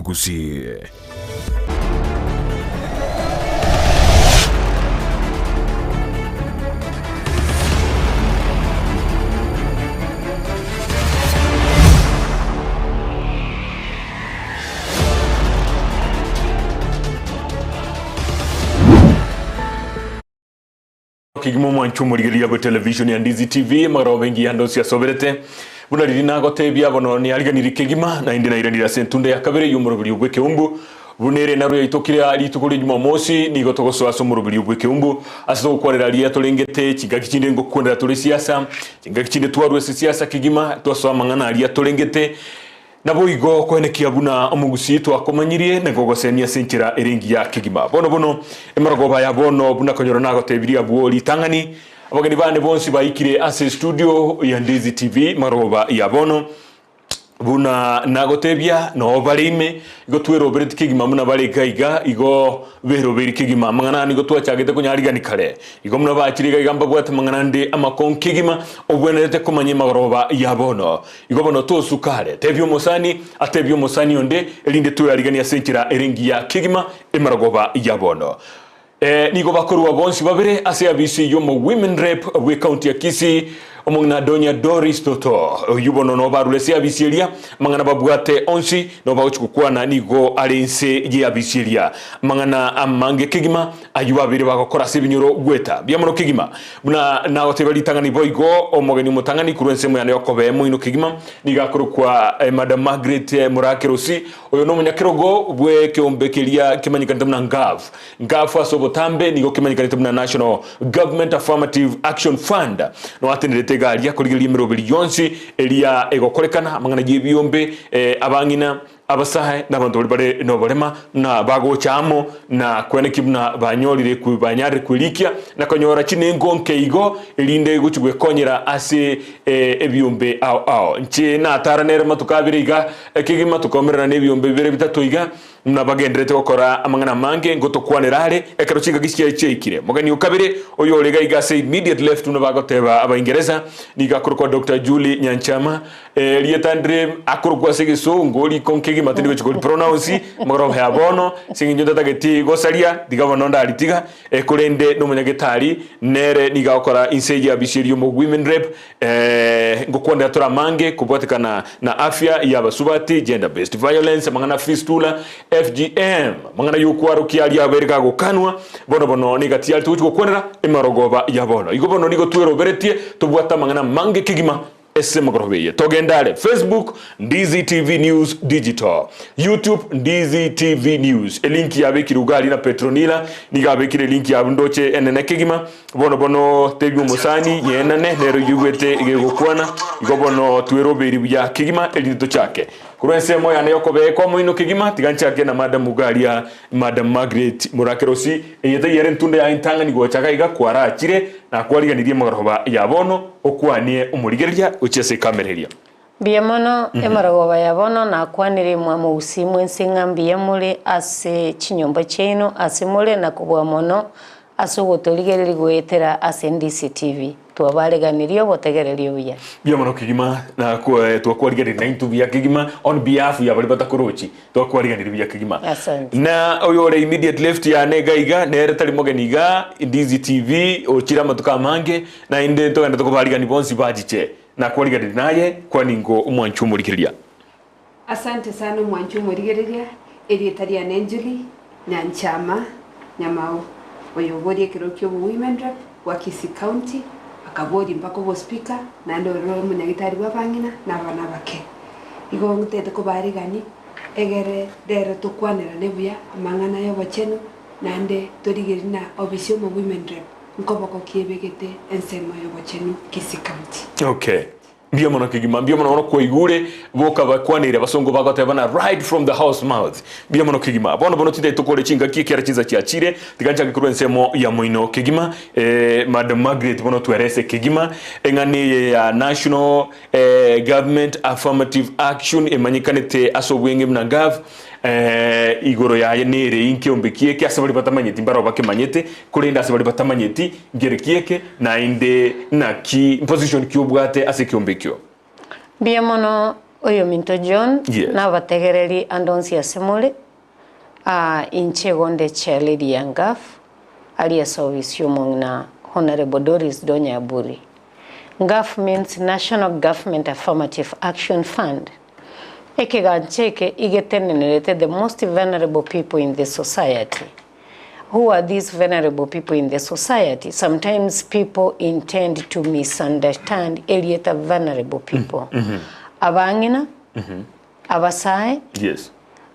y'Omogusii. Kegima omwancho omorigereria bwe television ya Ndizi TV marobe engiya ndonsi asoberete buna riria nagotebia bono niariganirie kegima naende nairanire ase entunda ya kabere y'omoroberio bw'ekeumbu buna ere narwo yaitokire aa rituko ria Jumamosi nigo togosoa ase omoroberio bw'ekeumbu ase togokwanera aria torengete chingaki chinde ngokwanera tore siasa chingaki chinde twarwa ase siasa kegima twasoa amang'ana aria torengete Naboigo koenekia buna omogusii twakomanyirie na gogosemia ase enchera ere engiya kegima. Bono bono, emarogoba ya bono buna konyora nagotebirie abwo ritang'ani, abageni bane bonsi baikire ase estudio ya Ndizi TV marogoba ya bono, buna nagotebia noo bare ime, igo twerobereti kegima buna bare iga iga, igo Beroberi kegima amang'ana aya nigo twachagete konyarigani kare. Igo buna bachire iga iga mbabwate amang'ana ande amakong'u kegima obwenerete komanya emagoroba ya bono. Igo bono tosuka are, tebia omosani atebie omosani onde, erinde tweariganie ase enchera ere engiya kegima emaragoba ya bono. Ee, nigo bakorua bonsi babere ase abisi y'omo Women Rep bw'ecounty ya Kisii, omong'ina Donya Doris Toto. Oyio bono nobarure ase abisi eria, amang'ana babwate onsi nabo bagochia gokwana nigo are inse y'eabisi eria. Amang'ana amange kegima ayio babere bagokora ase ebinyoro gweta. Mbuya mono kegima. Buna nagoteba ritang'ani boigo, omogeni omotang'ani korwa ensemo yane y'okobee moino kegima nigo akorokwa Madam Margaret Murakerosi. Oyo nomonyakerogo bw'ekeombe keria kemanyekanete buna NGAAF. NGAAF ase obotambe nigo kemanyekanete buna National Government Affirmative Action Fund. Noatenerete iga aria korigereria emeroberi yonsi eria egokorekana, amang'ana y'ebiombe, abang'ina, abasae na abanto baria bare noborema na bagocha amo na kwenekia buna banyorire banyarire kwerikia na konyora chinengo nke igo erinde gochia gwekonyera ase ebiombe ao ao. Inche natara nere matuko abere iga kegima tokaomerana nebiombe bibere bitato iga buna bagendererete gokora amang'ana amange ngotokwanera are ekero chingaki chiaye chiaikire. Mogeni o kabere oyore iga iga ase immediate left buna bagoteba abaingereza nigo akorokwa Doctor Julie Nyanchama Erieta ndire akorokwa ase egesongo riko nkegima tindi gochia kori pronounce mogoroba ya bono ase eng'encho ntatageti gosaria tiga bono ndaritiga eh, korende nomonyagetari nere nigo agokora inse ya abisi eria omo women rep eh, ngokwanera tore amange kobwatekana na afya ya abasubati gender based violence amang'ana fistula FGM amang'ana yokwarokia aria abeire gagokanwa bono bono niga tiari togochia gokwanera emarogoba ya bono igo bono nigo tweroberetie tobwate amang'ana amange kegima Ase emegoroba eye togende are Facebook Ndizi TV News Digital, YouTube Ndizi TV News. Elinki yabekire iga aria na Petronila nigo abekire elinki yabo ndoche enene kegima. Bono bono tebia omosani yenane nero oyigwete egegokwana. Igo bono tweroberie buya kegima erinde tochake. Korwa ensemo yane yokobekwa omoino kegima tiga nchake na madam iga aria Madam Margaret Murakerosi eye taiyo ere entunda yaye entang'ani gocha iga iga kwarachire na kwariganirie emegoroba ya bono okwanie omorigereria gochia ase ekamera eria. Mbuya mono emorogoba ya bono nakwanire imwe amogusii mwensi ng'a mbuya more ase chinyomba chiaino ase more na kobua mono ase ogotorigereria goetera ase NDCTV. Twabareganirie obotegereri obuya. Mbuya mono kegima na twakwariganirie naintwe buya kegima on behalf ya baria batakorochi Twakwariganirie buya kegima. Asante. Na oyore immediate left yane iga iga nere tari mogeni iga Ndizi TV ochire amatuko amange naende ntogende tokobarigani bonsi bachiche nakwariganirie naye kwani ingo omwanchi omorigereria. Asante sana omwanchi omorigereria, erieta riane Julie Nyanchama Nyamao, oyo oboria ekero kia obo women rep bwa Kisii County, akaboria mpaka obo speaker, naende ore omonyagitari bwa abang'ina na abana abake. Igo ntete kobarigani, egere rero tokwanerane buya amang'ana y'obochenu, naende torigererie na obisi y'omo women rep nkoboko ki ebegete ensemo y'obochenu Kisii County. Okay. Mbuya mono kegima, mbuya mono bono kwaigure boka bakwaneire abasongo bagoteba na right from the horse mouth. Mbuya mono kegima. Bono bono tintagete tokore chingaki ekiara chinsa chiachire, tiga nchake korwa ensemo ya moino kegima. Eh, Madam Margaret bono twerese kegima eng'ana eye ya National Government Affirmative Action emanyekanete ase obweng'e buna Gov, igoro yaye nere inki ombe kieke ase baria batamanyeti mbarabwo bakemanyete, korende ase baria batamanyeti nkere kieke naende naki position ki obwate ase ekeombe ekio. Mbuya mono. Oyominto John, Yes. nabategereri ande onsi ase more, aa inche igo nde chair lady ya Ngaf, aria ase ofisi y'omong'ina Honourable Doris Donya Aburi. Ngaf means National Government Affirmative Action Fund. Ekegancha eke igetenenerete the most vulnerable people in the society. Who are these vulnerable people in the society? Sometimes people intend to misunderstand erieta vulnerable people. Abang'ina, abasae, Yes.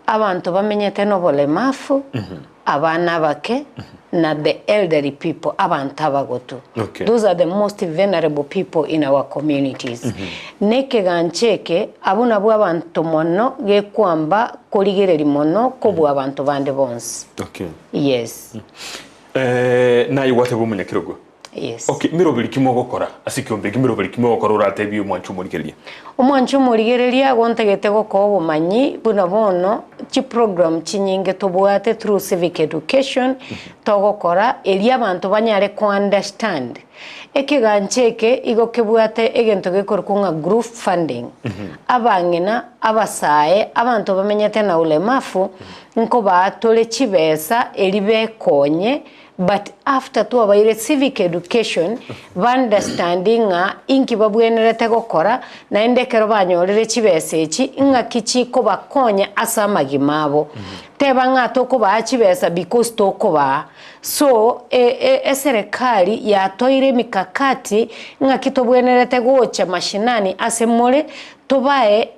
abanto bamenyete nobolemafu, abana abake, na the elderly people, abanto abagotu. Okay. Those are the most vulnerable people in our communities. Nekegancha eke, abwo nabwo abanto mono gekwamba korigereria mono kobua abanto bande bonsi. Okay. Yes. Eh, naye gwateba omonyakerogo. Yes. Okay, miroberi ki mogokora ase ekiombe eki miroberi ki mogokora oratebie omwanchi omorigereria? Omwanchi omorigereria igo ntagete gokoa obomanyi buna bono chiprogram chinyinge tobwate through civic education togokora erio abanto banyare ko understand. Ekegancha eke igo kebwate egento gekorokwa ng'a group funding. Abang'ina, abasae, abanto bamenyete na ulemafu nkobaa tore chibesa eri bekonye but after twabaire civic education ba understandi ng'a inki babwenerete gokora naende ekero banyorire chibesa echi ng'aki chikobakonya ase amagima abo. Teba ng'a tokobaa chibesa because tokobaa. So eserekari yatoeire emikakati ng'aki tobwenerete gocha mashinani ase more tobae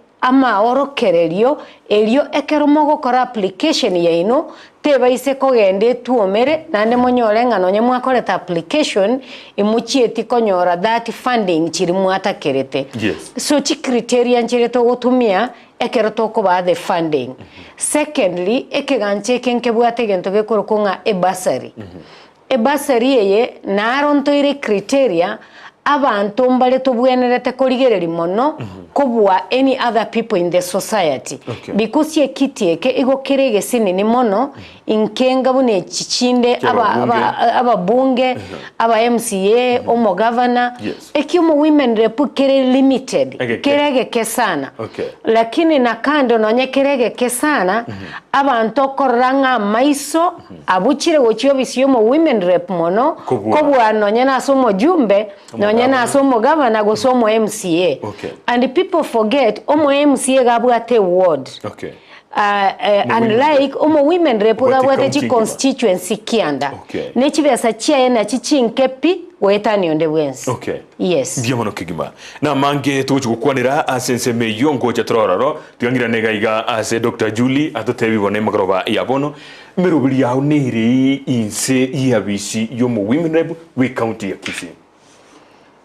amaorokererio erio ekero mogokora application yaino tebaise kogenda etuomere naende monyore ng'a nonye mwakorete application imochieti konyora that funding chiria mwatakerete. Yes. So chicriteria nchire togotumia ekero tokobaa the funding. Secondly, ekegancha eke nkebwate egento gekorokwa ng'a ebursary. Ebursary eye naro ntoire criteria abanto mbare tobwenerete korigereria mono kobua any other people in the society. Okay. Because ekiti eke igo kere egesinini mono inkenga buna echi chinde aba Kiababunge. aba ababunge, aba MCA, omogavana, Yes. eki omo women rep kere limited, Egeke. kere egeke sana. Okay. Lakini na kando nonye kere egeke sana, abanto okorora ng'a amaiso abuchire gochia ofisi ya omo women rep mono, Kobua. kobua nonye nase omojumbe, nonye Omogavana. nase omogavana gose omo MCA. Okay. And people forget, omo MCA iga abwate eward. Okay. Unlike omo women rep Obwate gabwate county chi engima. constituency kianda Okay. ne chibesa chiaye nachi chinke pi goetania onde bwensi. Okay. Yes. Mbuya mono kegima. Namange togochi gokwanera ase ensemo eyio ngocha tore ororo tigang'irane iga iga ase Doctor Julie atotebi bono emegoroba ya bono emeroberi yao nere inse y'eabisi y'omo women rep bwe county ya Kisii.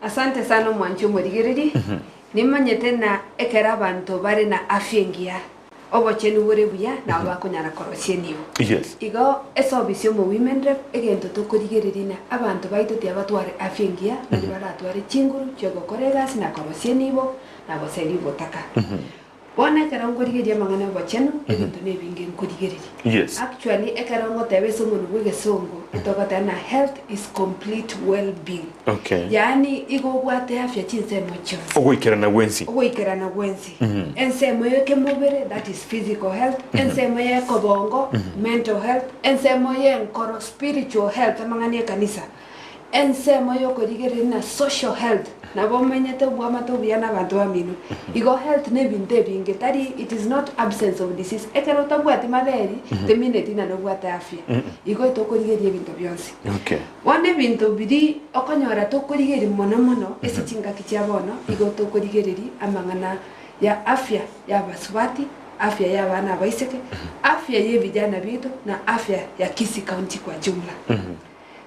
Asante sana omwanchi omorigereria, nimanyete na ekero abanto bare na afya engiya, obochenu bore buya, nabo bakonyara korosia enibo. Yes. Igo ase ofisi y'omo women rep, egento tokorigereria na abanto baito tiabatware afya engiya, nario baratware chinguru chiogokora egasi na korosia enibo, na goseria obotaka. Bono ekero nkorigereria amang'ana y'obochenu, ebinto nebinge nkorigereria. Yes. Actually, ekero ngoteba ase omonwa bw'egesongo, etogoteba ng'a health is complete well-being. Okay. Yaani igo obwate afya chinsemo chionsi. Ogoikerana gwensi. Ogoikerana gwensi. Ensemo ya ekemobere, that is physical health, ensemo ya ekobongo, mental health, ensemo ya enkoro, spiritual health, amang'ana ya ekanisa. Ensemo y'okorigereria na social health, nabo omenyete obwamate obuya na abanto bamino. Igo health na ebinto ebinge, tari it is not absence of disease. Ekero otabwati maberi, temineti ng'a nobwate afya. Igo tokorigereria ebinto bionsi. Okay. Bono ebinto biria okonyora tokorigereria mono mono ase chingaki chia bono, igo tokorigereria amang'ana ya afya ya abasubati, afya ya abana abaiseke, afya ya ebijana biaito, na afya ya Kisii County kwa jumla.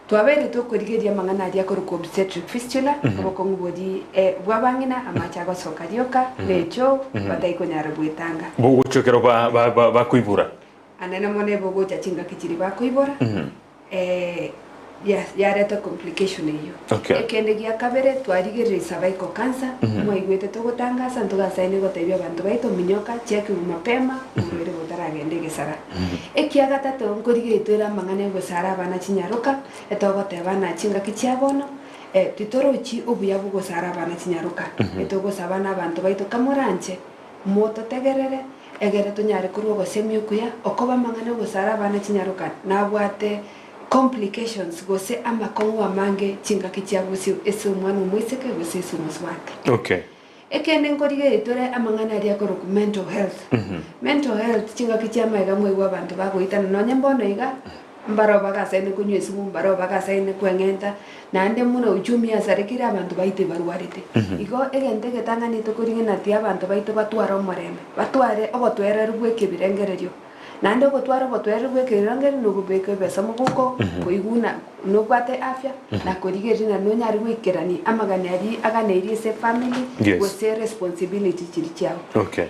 Twabeire tokorigereria amang'ana aria akorokwa obstetric fistula, obokong'u boria bw'abang'ina, amache agosoka rioka, na echoo batari konyara gwetanga. Bogocha ekero bakoibora. Anene mono ebogocha chingaki chiria bakoibora, yareta complication eyio. Okay. Ekende gia kabere, twarigereria cervical cancer, mwaigwete togotangasa, ntogasaine gotebia abanto baito, minyoka, check mapema, oborwaire botaragenda egesara. Ekia gatato, nkorigereria toire amang'ana y'ogosara abana chinyaroka, etogoteba ng'a chingaki chia bono, titorochi obuya bw'ogosara abana chinyaroka. Etogosaba na abanto baito kamoranche, Mototegerere, egere tonyare korwa ogosemia okuya, okoba amang'ana ogosara abana chinyaroka nabwate complications gose amakong'u amange chingaki chia bosio ase omwana omoiseke gose ase omosubati. Okay. Ekende nkorigereria tore amang'ana aria akorokwa mental health. Mental health chingaki chia magega mwaigwa abanto bagoitana nonye mbono iga, mbaroo bagasaine konywa esumu, mbaroo bagasaine kweng'enta, naende buna uchumi yasarekire abanto baito ebarwarete. Igo egento egetang'ani tokorigena tiga abanto baito batware omorembe, batware obotoereru bwa ekebirengererio. Naende ogotwara obotoereru bwa ekebirengererio nokobeka ebesa moguko, koigwa buna nobwate afya, na korigereria ng'a nonyare goikerania amagani aria aganeirie ase efamiri, Yes. gose responsibility chiria chiao. Okay.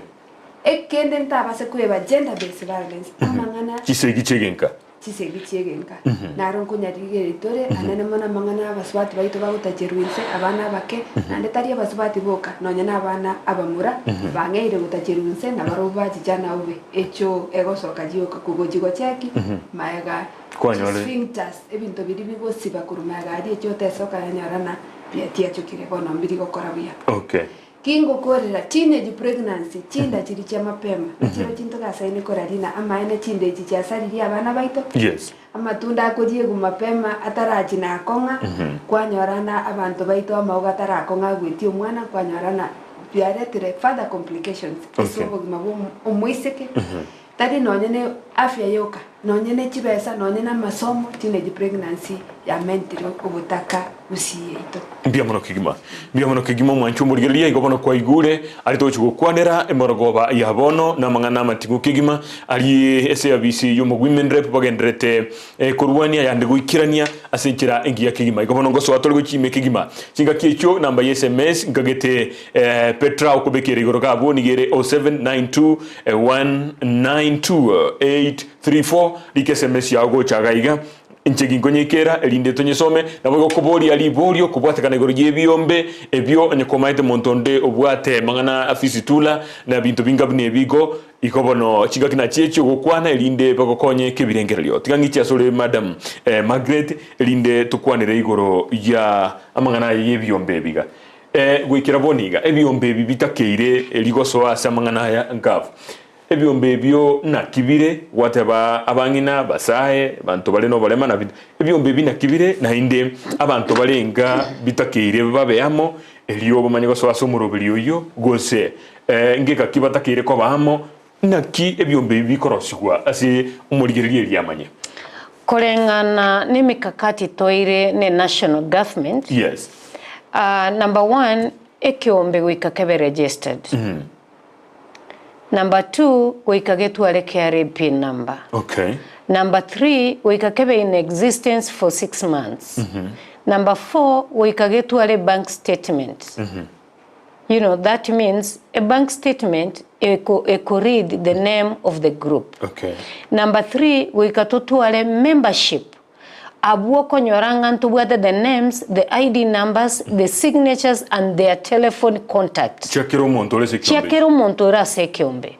Ekende ntabase kweba gender based violence, amang'ana. Chisegi chi'egenka. Chisegi chi'egenka. Naro nkonyarigereria tore anene mono amang'ana y'abasubati baito bagotacherwa inse, abana abake, naende tari abasubati boka, nonya nabana abamura bang'eire gotacherwa inse, nabarobwo bachicha naube echoo egosoka rioka kogochi gocheki maega Kwanyore. sphincters, ebinto biria bigosiba korwa maega aria echoo tesoka yanyora na biatiachokire bono mbiri gokora buya. Okay. Kingokorera teenage pregnancy, chinda chiria chia mapema, nachirobio chintogasaine korarina amaene chinda echi chiasaririe abana baito, Yes. amatunda akoriegwa mapema atarachi nakong'a, kwanyorana abanto baito amauga atarakong'a agwetie omwana, kwanyorana biaretire further complications ase Okay. obogima bwa omoiseke, Tari nonye ne afya yoka, nonye ne chibesa, nonye namasomo, teenage pregnancy yamentire obotaka gusii yaito. Mbuya mono kegima. Mbuya mono kegima omwanchi omorigereria igo bono kwaigure aria togochia gokwanera emorogoba ya bono na amang'ana amating'u kegima arie ase eabisi y'omo women rep bagendererete korwania ayande goikerania ase enchera engiya kegima. Igo bono ngosoa tore gochia ime kegima chingaki echio namba ya sms nkagete Petra okobekera igoro iga abwo nigo ere 0792 192 834 rika sms yao gocha iga iga inche ginkonyeikera erinde tonyesome nabo igokoboria riborio kobwatekana igoro y'ebiombe ebio onye komaete monto onde obwate mang'ana a fisitula na binto binga buna ebi igo igo bono chingaki nachio echio ogokwana erinde bagokonye kebirengererio tiga ng'iche asore madam Margaret erinde tokwanere igoro ya amang'ana aya y'ebiombe ebi iga. Goikera bono iga, ebiombe ebi bitakeire rigosoa ase amang'ana aya nkabu. Ebiombe ebio naki bire, gwateba abang'ina, abasae, abanto bare noborema na binto. Ebiombe ebi naki bire, naende abanto bare enga bitakeire babe amo, erio bamanye gosoa ase omoroberi oyio, gose ngeka ki batakeire koba amo, naki ebiombe ebi bikorosigwa ase omorigereria erio amanye. Koreng'ana nemekakati toire ne national government, Yes. Number one, ekeombe goika kebe registered. Number two, goika getware KRA pin number. Okay. Number three, goika kebe in existence for 6 months. Number four, goika getware bank statement. You know, that means a bank statement eko, eko read the name of the group. Okay. Number three, goika totware membership. Abwo okonyora ng'a ntobwate the names, the ID numbers, the signatures and their telephone contact. Chia kera omonto ore ase ekeombe. Chia kera omonto ore ase ekeombe.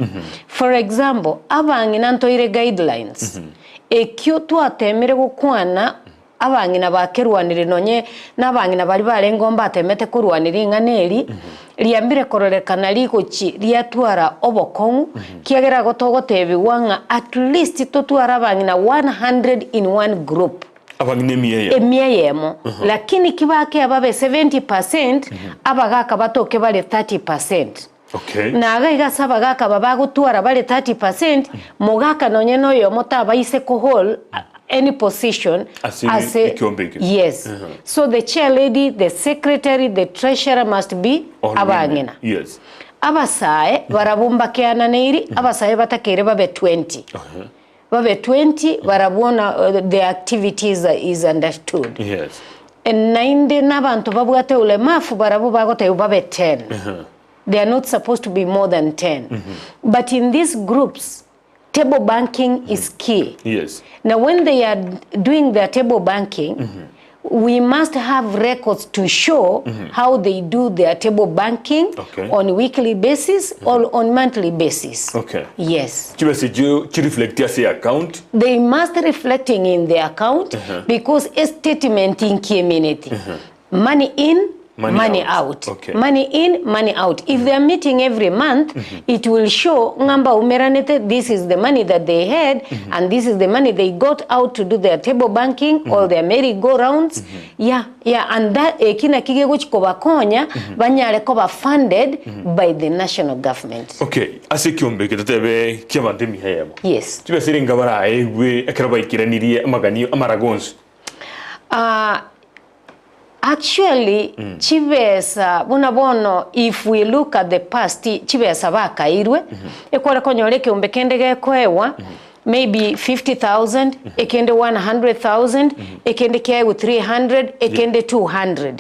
For example, abang'ina ntoire guidelines. Ekio twatemire gokwana abang'ina bakerwanire nonye nabang'ina baria barenge mbatemete korwania ring'ana eri, riambire kororekana rigochi riatwara obokong'u, kiagera igo togotebigwa ng'a at least totware abang'ina 100 in one group. Abang'ina emia eyemo. Emia eyemo. Lakini ki bakea babe 70%, abagaka batoke bare 30%. Okay. Na iga iga ase abagaka aba bagotwara bare 30%, mogaka nonye na oyomo tabaise ko hold any position Ase ekiombe ekio. Yes. So the chair lady, the secretary, the treasurer must be All women. abang'ina. Yes. Abasae barabwo mbakeananeiri, abasae batakeire babe 20. Babe 20 barabwo na the activities is understood. Yes. Naende nabanto babwate ulemavu barabwo bagotebwa babe 10. They are not supposed to be more than 10. But in these groups, table banking is key. Yes. Now when they are doing their table banking, we must have records to show how they do their table banking Okay. on weekly basis or on monthly basis. Okay. Yes. Chibesa echio chireflecti ase account. They must reflecting in the account because a statement inkiemineti. Money in, Money money out. out. Okay. Money in, money out. If they are meeting every month, it will show ng'a mbaumeranete this is the money that they had and this is the money they got out to do their table banking or their merry go rounds. Yeah, yeah, and that eki naki gegochi kobakonya banyare koba funded by the national government. Okay, ase ekiombe eke totebe ki'abanto emiya eyemo. Yes. Chibesa ere nkabaraegwe ekero baikeranirie amaganio amaraga onsi. Ah, Actually chibesa buna bono if we look at the past chibesa bakairwe, ekore konyora ekeombe kende gekoewa maybe 50,000, ekende 100,000, ekende kiaegwe 300, ekende 200,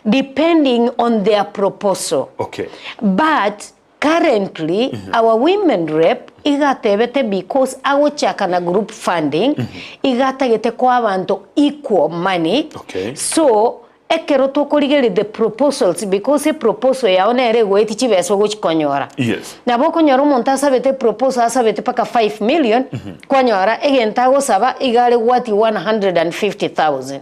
depending on their proposal. Okay. But Currently our women rep iga atebete because agochaka na group funding iga atagete koa abanto equal money Okay. so ekero tokorigereria the proposals because eproposal yao nere egoetie chibesa ogochi konyora. Yes. Nabo okonyora omonto asabete eproposal asabete mpaka 5 million kwanyora egento agosaba iga are gwatia 150,000.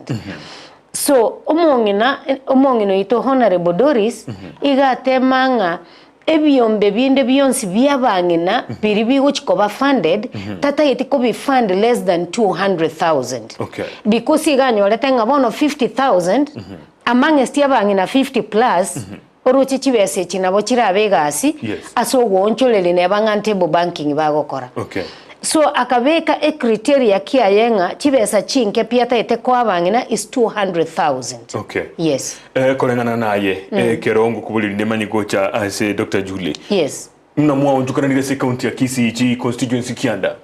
So omong'ina omong'ina oito Honourable Doris iga atema ng'a ebiombe binde bionsi biabang'ina biria bigochi koba funded tatageti kobi fund less than 200,000 Okay. because iga anyorete ng'a bono 50,000 amongst abang'ina 50 plus oroche chibesa echi nabo chirabe egasi Yes. ase ogoonchoreria neba ng'a ntable banking bagokora. Okay. So akabeka ecriteria kiaye ng'a chibesa chinke pi ataete koa abang'ina is 200,000. Okay. Yes. Eh, koreng'ana naye ekero ngokoboreria ndimanye gocha ase Dr. Julie. Yes. Muna mwaonchokananire ase ekaunti ya Kisii chi constituency kianda.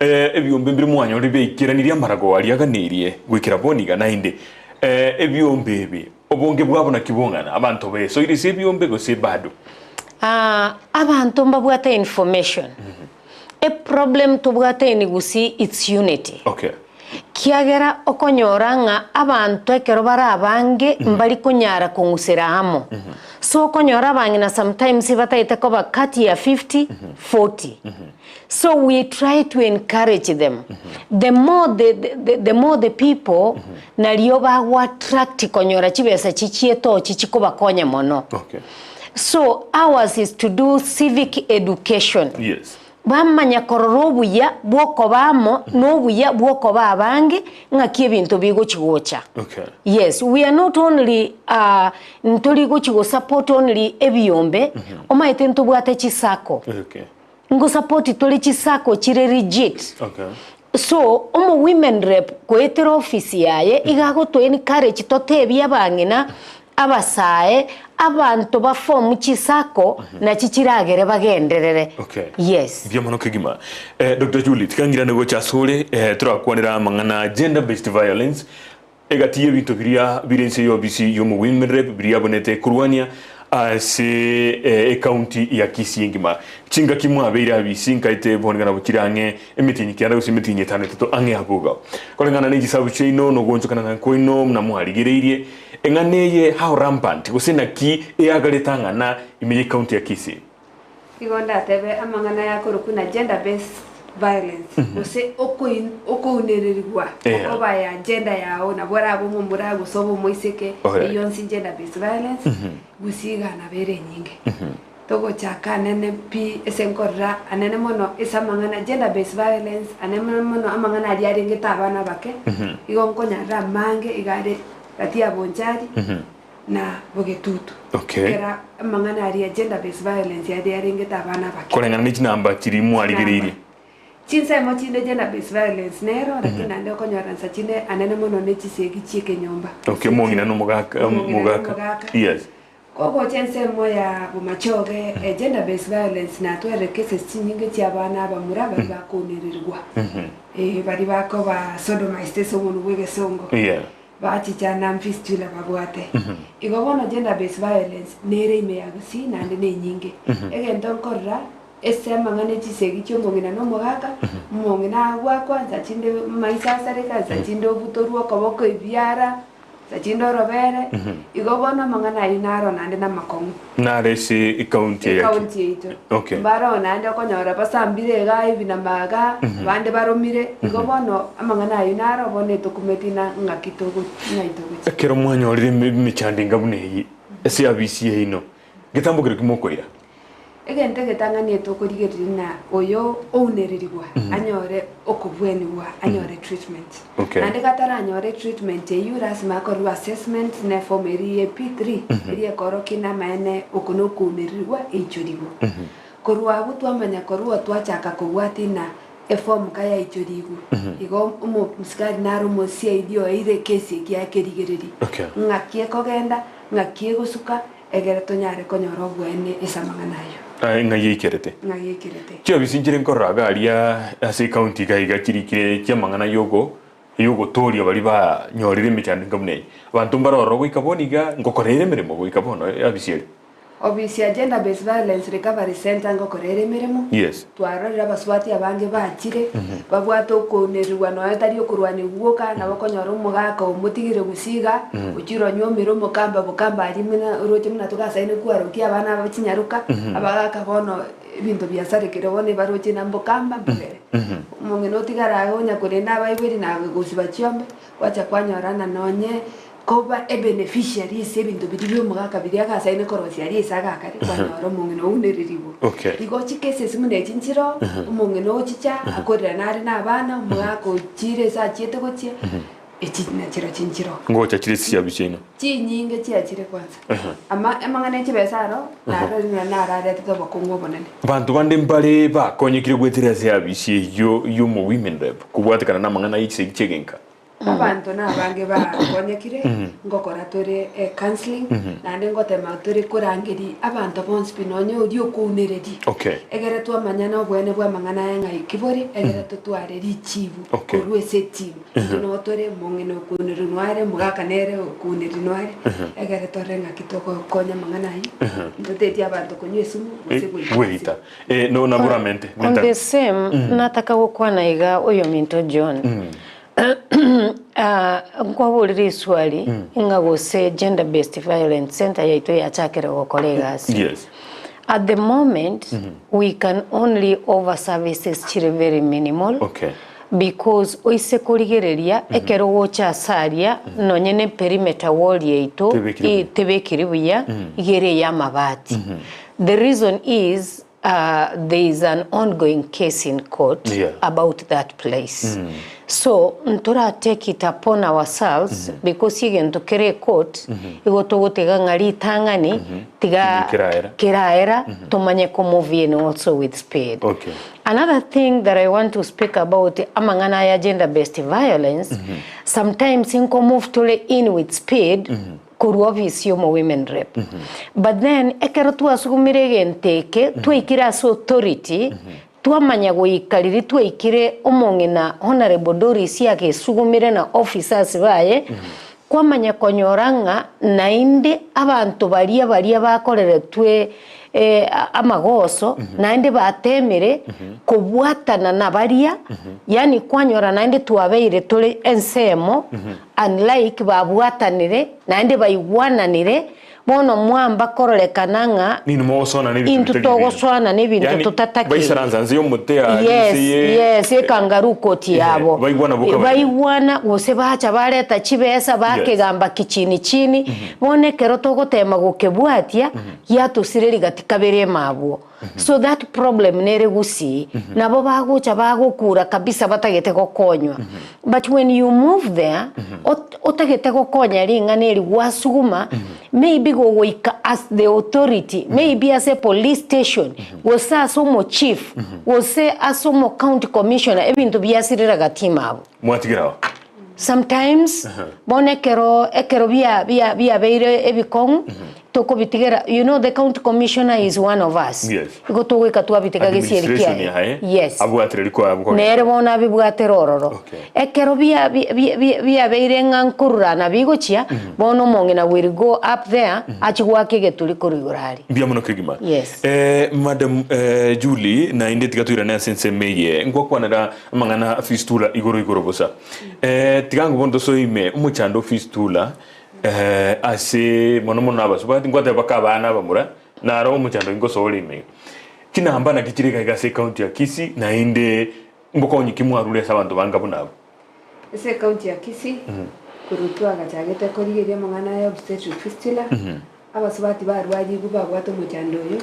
Eh, ebiombe mbire mwanyorire biaikeranirie amarago aria aganeirie goikera bono iga naende eh, ebiombe ebi obonge bwabo naki bong'ana abanto besoire ase ebiombe gose bado. Ah, abanto mbabwate information. Eproblem tobwate in Gusii it's unity. Okay. Kiagera okonyora ng'a abanto ekero bare abange mbari konyara kong'usera amo. So okonyora abang'ina sometimes batagete koba kati ya 50, 40. So we try to encourage them. The more the, the, the more the people nario bago attract konyora chibesa chichiete ochi chikobakonya mono. Okay. So ours is to do civic education. Yes. Bamanya korora obuya bw'okoba amo na obuya bw'okoba abange ng'aki ebinto bigochi gocha. Okay. Yes, we are not only uh, ntori gochi go support only ebiombe, omanyete ntobwate chisacco. Okay. Ngo support tore chisacco chire legit. Okay. So omo women rep goetera office yaye iga agoto encourage totebie abang'ina, abasae, abanto ba form chisacco nachi chiragere bagenderere. Okay. Yes. Mbuya mono kegima. Eh, Dr. Julie, tiga ng'irane gocha asore eh, torakwanera amang'ana gender based violence Egati y'ebinto biria bire inse y'obisi y'omowomen rep biria abonete korwania ase ecounty ya Kisii engima. Chingaki mwabeire abisi nkaete bonigana bochire ang'e emetienyi kianda gose emetienyi etano etato ang'e abwo iga. Koreng'ana ne chisabu chiaino na ogoonchokana na kwaino buna mwarigereirie eng'ana eye how rampant gose naki eagarete ang'ana ime y'ecounty ya Kisii. Igo ndatebe amang'ana aya akorokwa na gender based violence gose okounererigwa Yeah. okoba ya gender yao nabo orabe omomura gose obe omoiseke Alright. eyio yonsi gender based violence gose iga nabo ere enyinge. Togochaka anene pi ase nkorora anene mono ase amang'ana gender based violence anene mono amang'ana aria arengete abana abake igo nkonyarora amange iga are gati ya Bonchari. Na bogetutu. Okay. Ekero amang'ana aria gender based violence yaria yarengete abana abake. Koreng'ana ne chinamba chiria mwarigereirie. Chinsemo chinde gender based violence nero lakini naende okonyora nsa chinde anene mono ne chisegi chie ekenyomba. Okay, omong'ina na omogaka Omong'ina na omogaka. omogaka. Yes. Kogocha ensemo ya bomachoge e gender based violence natwerire cases chinyinge chia abana abamura baria bakonererigwa. Eh baria bakoba sodomized ase omonwa bwa egesongo. Yeah. Bachicha na fistula babwate. Igo bono gender based violence nere ime ya Gusii naende nenyinge. Egento nkorora ase amang'ana echisegi chia omong'ina na omogaka, omong'ina agwo akwansa chinde maiso asareka, nsa chinde obutorwe okoboko ebiara, Sachinde orobere, igo bono amang'ana ayio naro naende namakong'u. Nare ase ecounty eye ki? Ecounty yaito. Okay. Mbaroo naende okonyora basambire igaa hivi na magaa, abande baromire, igo bono amang'ana ayio naro bono etokumeti na ng'aki togo ng'ai togochia. Ekero mwanyorire eme emechando enga buna eyio ase abisi yaino, getambo keria kimokoira? Egento egetang'ani tokorigereria ng'a oyo ounererigwa anyore okobwenigwa, anyore treatment. Okay. Naende gataranyore treatment eyio lasima akorerwe assessment na eform eria ya P3 eria ekorokia namaene oko na okounererigwa eichorigwe. Korwa abwo twamanya korwa twachaka kobwatia ng'a eform ka yaichorigwe, igo omosikari nare omo CID oeire ekesi eki akerigereria Okay. ng'aki ekogenda, ng'aki egosuka, Egere tonyare konyora oboene ase amang'ana ayio. Aye ng'ai eikerete? Ng'ai eikerete? Chiofisi nchire nkorora iga aria ase ecounty iga iga chirikire chi'amang'ana y'ogo y'ogotooria baria banyorire emechando enga buna eye. Abanto mbare ororo goika bono iga ngokoreire emeremo goika bono eofisi eria. Ofisi ya Gender Based Violence Recovery Centre ngokora ere emeremo. Yes. Twarorire abasubati abange bachire, babwate okounerigwa nonya tari okorwania gwoka, nabo okonyora omogaka omotigire gose iga, ochire onyuomire omokamba bokamba aria buna oroche buna togasaine kwarokia abana aba chinyaroka, abagaka bono ebinto biasarekire bono ebaroche na mbokamba mbogere. Omong'ina otigare aye onya korenda abaibori na gosiba chiombe, gwacha kwanyorana nonye Koba ebeneficiary ase ebinto biria bi'omogaka biria agasaine korosia aria ase agakare kwanyora omong'ina ounererigwe. Okay. Igo chikesesi buna echi nchiroo, omong'ina ochicha akorera nare na abana, omogaka ochire ase achiete gochia, echi nachirochio nchiroo. Ngocha chire chiabu chiaino. Chinyinge chiachire kwanza. Ama amang'ana e chibesa aro, narorire buna nararetete obokong'u obonene. Abanto bande mbare bakonyekire goetera ase abisi eyio y'omo women rep kobwatekana namang'ana ye chisegi chi'egenka. Abanto nabange bakonyekire, ngokora tore ecounselling, naende ngotema tore korangeria abanto bonsi pi nonye oria okounereria. Okay. Egere twamanyana oboene bwa amang'ana aya ng'a eki bore, egere totware richibu Okay. korwa ase etimu. Intwe noo tore, omong'ina okounereria noare, omogaka nere okounereria noare, egere torore ng'aki togokonya amang'ana ayio, ntotetie abanto konywa esumu gose goita Goita. Eh, no naboramente. On the same, nataka gokwana iga oyominto John. Nkwaborire riswali ng'a gose gender based violence center yaito yachakire gokora egasi. Yes. At the moment we can only offer services chire very minimal Okay. because oise korigereria ekero ogocha ase aria nonye ne perimeter wall yaito Tebekiri buya. tebekiri buya iga ere eya amabati. The reason is There is an ongoing case in court Yeah. about that place so ntora take it upon ourselves because egento kere court igo togotiga ng'a ritang'ani tiga Keraera. keraera tomanye ko move in also with speed. Okay. Another thing that I want to speak about amang'ana aya gender based violence sometimes nko move tore in with speed korwa ofisi y'omo women rep. But then ekero twasugumire egento eke, twaikire ase authority, twamanya goika riria twaikire omong'ina Honourable Doris agesugumire na officers baye, kwamanya konyora ng'a naende abanto baria baria bakoreretwe amagoso naende batemire kobwatana nabaria, yaani kwanyora naende twabeire tore ensemo Unlike babwatanire naende baigwananire, bono mwamba kororekana ng'a Ninwe mogosoana n'ebinto intwe bitari ebinto. togosoana n'ebinto Yaani, totatakeiri. baisaransa nse y'omote aa Yes, inse ye yes, ekangaroo court Ehe, yabo. baigwana boka barabwo. Baigwana gose bacha bareta chibesa bakegamba kichini chini, bono ekero togotema gokebwatia, giatosireria gati kabere emabwo. So that problem nere gusii, nabo bagocha bagokura kabisa batagete gokonywa. But when you move there, ot- otagete gokonya ring'ana eri gwasuguma, maybe gogoika as the authority, maybe ase police station, gose ase omochief, gose ase omo county commissioner, ebinto biasirera gati ime abwo. Mwatigera ao. Sometimes bono ekero ekero bia bia biabeire ebikong'u tokobitigera you know the county commissioner is one of us Yes. igo togoika twabitiga gesieri Administration kiaye yaye yes abwatire riko abwo kogenda. nere bono abibwatera ororo Okay. ekero bia bia bia bia biabeire ng'a nkorurana bigochia bono omong'ina will go up there achie goaka egeturi korwa igoro aria. Mbuya mono kegima. Yes. Eh, Madam eh, Julie, naende tiga toirane ase ensemo eye ngwakwanera amang'ana a fistula igoro igoro bosa. Eh, tiga ngobone tosoe ime omochando o fistula. Ase mono mono abasubati ngwateba mpaka abana abamura naro omochando ingosoa ore ime iga. Chinamba naki chire iga iga ase ecounty ya Kisii naende mbokonyi ki mwarure ase abanto banga buna abwo? Ase ecounty ya Kisii, korwa twagachagete korigeria amang'ana aya obstetric fistula, Abasubati barwarigwe babwate omochando oyo,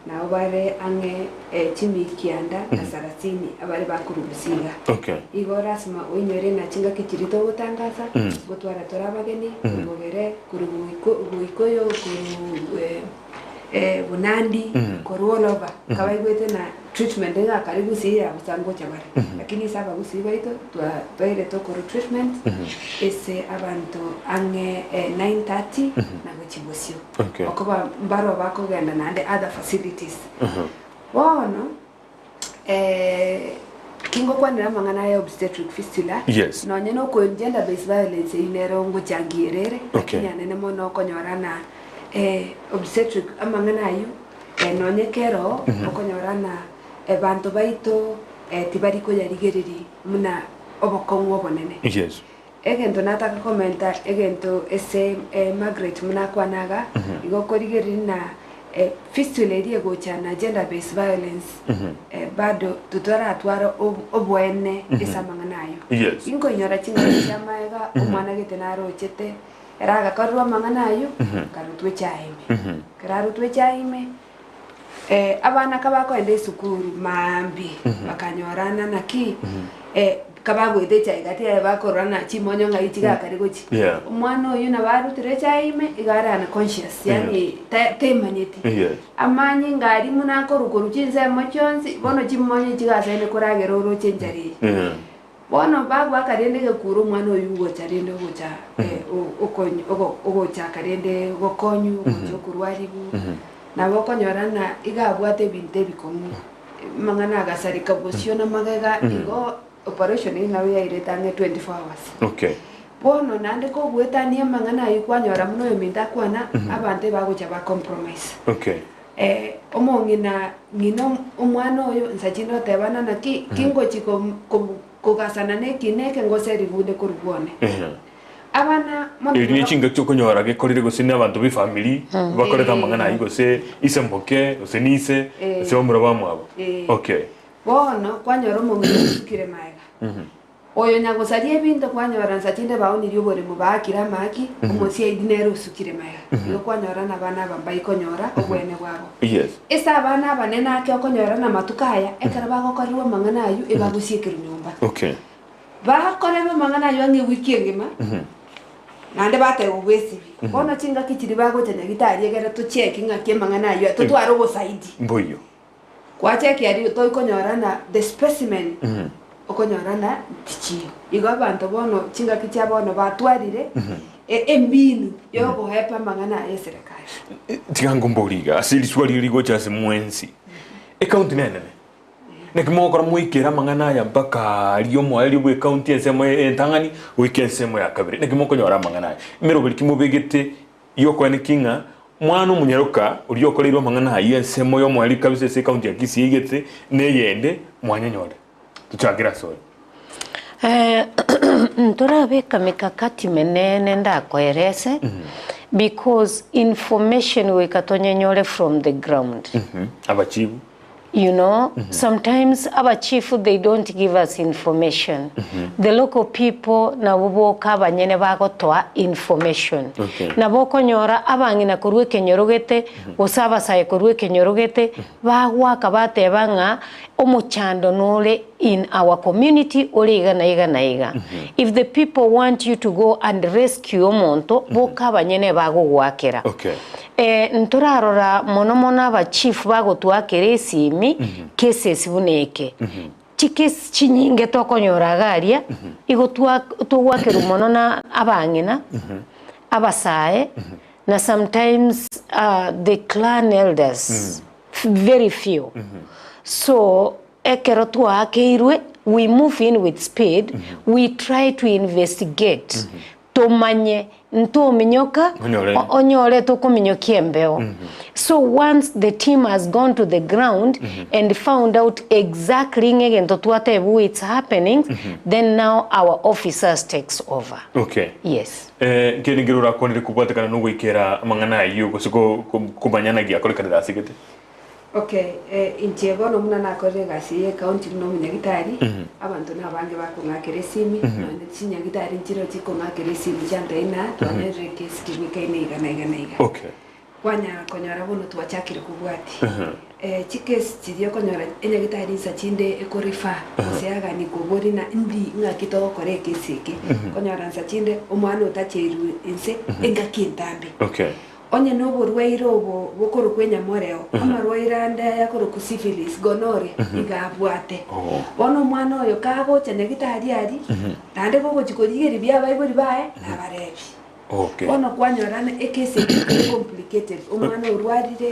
nabo bare ang'e chimia kianda na sarasini abare bakorwa Busia. Okay. Igo lasima oinyore ng'a chingaki chiria togotangasa, gotwara tore abageni, korwa Bogere, korwa Boiko- Boikoyo, korwa Bonandi, korwa all over, kabaigwete ng'a treatment ng'a kare Gusii ya bosa ngocha bare. Lakini ase abagusii baito twa twairete okorwa treatment ase abanto ang'e 9:30 na gochia bosio. Okay. Okoba mbaroo bakogenda naende other facilities. Bono kingokwanera amang'ana aya obstetric fistula, Yes. nonye na oko gender based violence eyio nero ngochangia ere, Okay. lakini anene mono okonyora ng'a obstetric amang'ana ayio nonye kero okonyora ng'a abanto baito tibari koyarigereria buna obokong'u obonene. Yes. Egento nataka komenta egento ase Margaret buna akwana iga, igo okorigereria ng'a fistula eria egocha na gender based violence bado totaratwara oboene ase amang'ana ayio. Yes. Inkoinyora ching'aki chia amaega omwana gete narochete, ere agakorerwa amang'ana ayio, akarutwa echae ime. Ekero arutwa echae ime, Abana kabakoenda esukuru maambia, bakanyorana naki, kabagoeta echae gati yaye bakorora ng'a chimonyo ng'ai chigakare gochia. Yeah. Omwana oyio nabo arutire echae ime, iga are unconscious, yaani ta- temanyeti. Yes. Amanyinga aria buna akorwa korwa chinsemo chionsi, bono chimonyo chigasaine koragera oroche enchara eye. Yeah. Bono bagoaka rende egekuro omwana oyio ogocha rende ogocha ogochaka rende gokonywa, ogocha okorwariwu, nabo okonyora ng'a iga abwate ebinto ebikong'u, amang'ana agasareka bosio na magega, igo operation eyio nabo yairete ang'e 24 hours. Okay. Bono naende kogoetania amang'ana ayio kwanyora buna oyominto akwana, abanto ebagocha ba compromise. Okay. Omong'ina ng'ina omwana oyo nsachi ndotebana naki kingochi kogasana nekina eke ngose ribunde korwa bwone. Abana mono Eri ne chingaki okonyora gekorire gose na abanto b'efamiri bakorete amang'ana ayio gose ise mboke gose nise gose bamura bamwabo. Okay. Bono kwanyora omong'ina osukire maega. Oyo nyagosaria ebinto kwanyora nsa chinde baonirie oboremo baakire amaaki, omosiaidi nere osukire magega. Igo kwanyora nabana aba mbaikonyora obwene bwabo. Yes. Ase abana abanene ake okonyora namatuko aya, ekero bagokorerwa amang'ana ayio ebagosiekerwa nyomba. Okay. Bakorerwa amang'ana ayio ang'e ewiki engima, naende batebwa bwesibie. Bono chingaki chiria bagocha nyagitari egere tocheki ng'aki amang'ana ayio totware obosaidi. Mboiyo. Gwacheki aria toikonyora na the specimen okonyora na tichiyo. Igo abanto bono chingaki chia bono batwarire embinu yogoepa amang'ana aya eserekari. Tiga ngomborie iga, ase riswali eri rigocha ase mwensi, ecounty nenene, naki mogokora moikere amang'ana aya mpaka aria omoerio bwa ecounty ensemo entang'ani goika ensemo ya kabere, naki mokonyora amang'ana aya? Emeroberi ki mobegete Y'okoenekia ng'a mwana omonyaroka oria okoreirwe amang'ana ayio ensemo y'omoerio kabisa ase ekaunti ya Kisii eigete neyende mwanyenyore. Tochakere ase oyo. Ntorabeka mikakati menene ndakoerese because information goika tonyenyore from the ground. Abachibu. You know, sometimes abachifu they don't give us information. The local people nabo boka abanyene bagotoa information. Okay. Nabo okonyora abang'ina korwa ekenyoro gete, gose abasae korwa ekenyoro gete, bagoaka bateba ng'a omochando nore in our community ore iga na iga na iga. If the people want you to go and rescue omonto, boka abanyene bagogoakera. Okay. Ntorarora mono mono aba chief bagotwakera esimi cases buna eke. Chicase chinyinge tokonyora iga aria, igo twa togwakerwa mono na abang'ina, abasae, na sometimes the clan elders, very few. So, ekero twaakeirwe, we move in with speed, we try to investigate, tomanye. Ntominyoka Onyore. o- onyore tokominyokia embeo. So once the team has gone to the ground and found out exactly ng'a egento twatebiwa it's happening, then now our officers takes over. Okay. Yes. Eh, nkeri nkere orakwanere kobwatekana na ogoikera amang'ana ayio gose ko- ko- komanya naki akorekanire ase gete? Okay, eh, inche bono buna nakorire egasi eye ecounty buna omonyagitari, abanto nabange bakong'akera esimi, nonye chinyagitari nchireo chikong'akera esimi chiantebia ng'a twanyorire ekesi kebwekaine iga na iga na iga. Okay. Kwanyara konyora bono twachakire kobwatia. Chikesi chiria okonyora enyagitari insa chinde eko refer gose yagania koboria ng'a ndi ng'aki togokora ekesi eke, okonyora nsa chinde omwana otacheirwe inse engaki entambe. Okay. Onye noborwaire obo bokorokwa enyamoreo, amarwaire ande aya akorokwa syphilis, gonorrhea, iga abwate. Bono omwana oyo kagocha nyagitari aria, naende gogochia korigereria buya abaibori baye, nabarebi. Okay. Bono kwanyora ng'a ekesi eye ere complicated, omwana orwarire,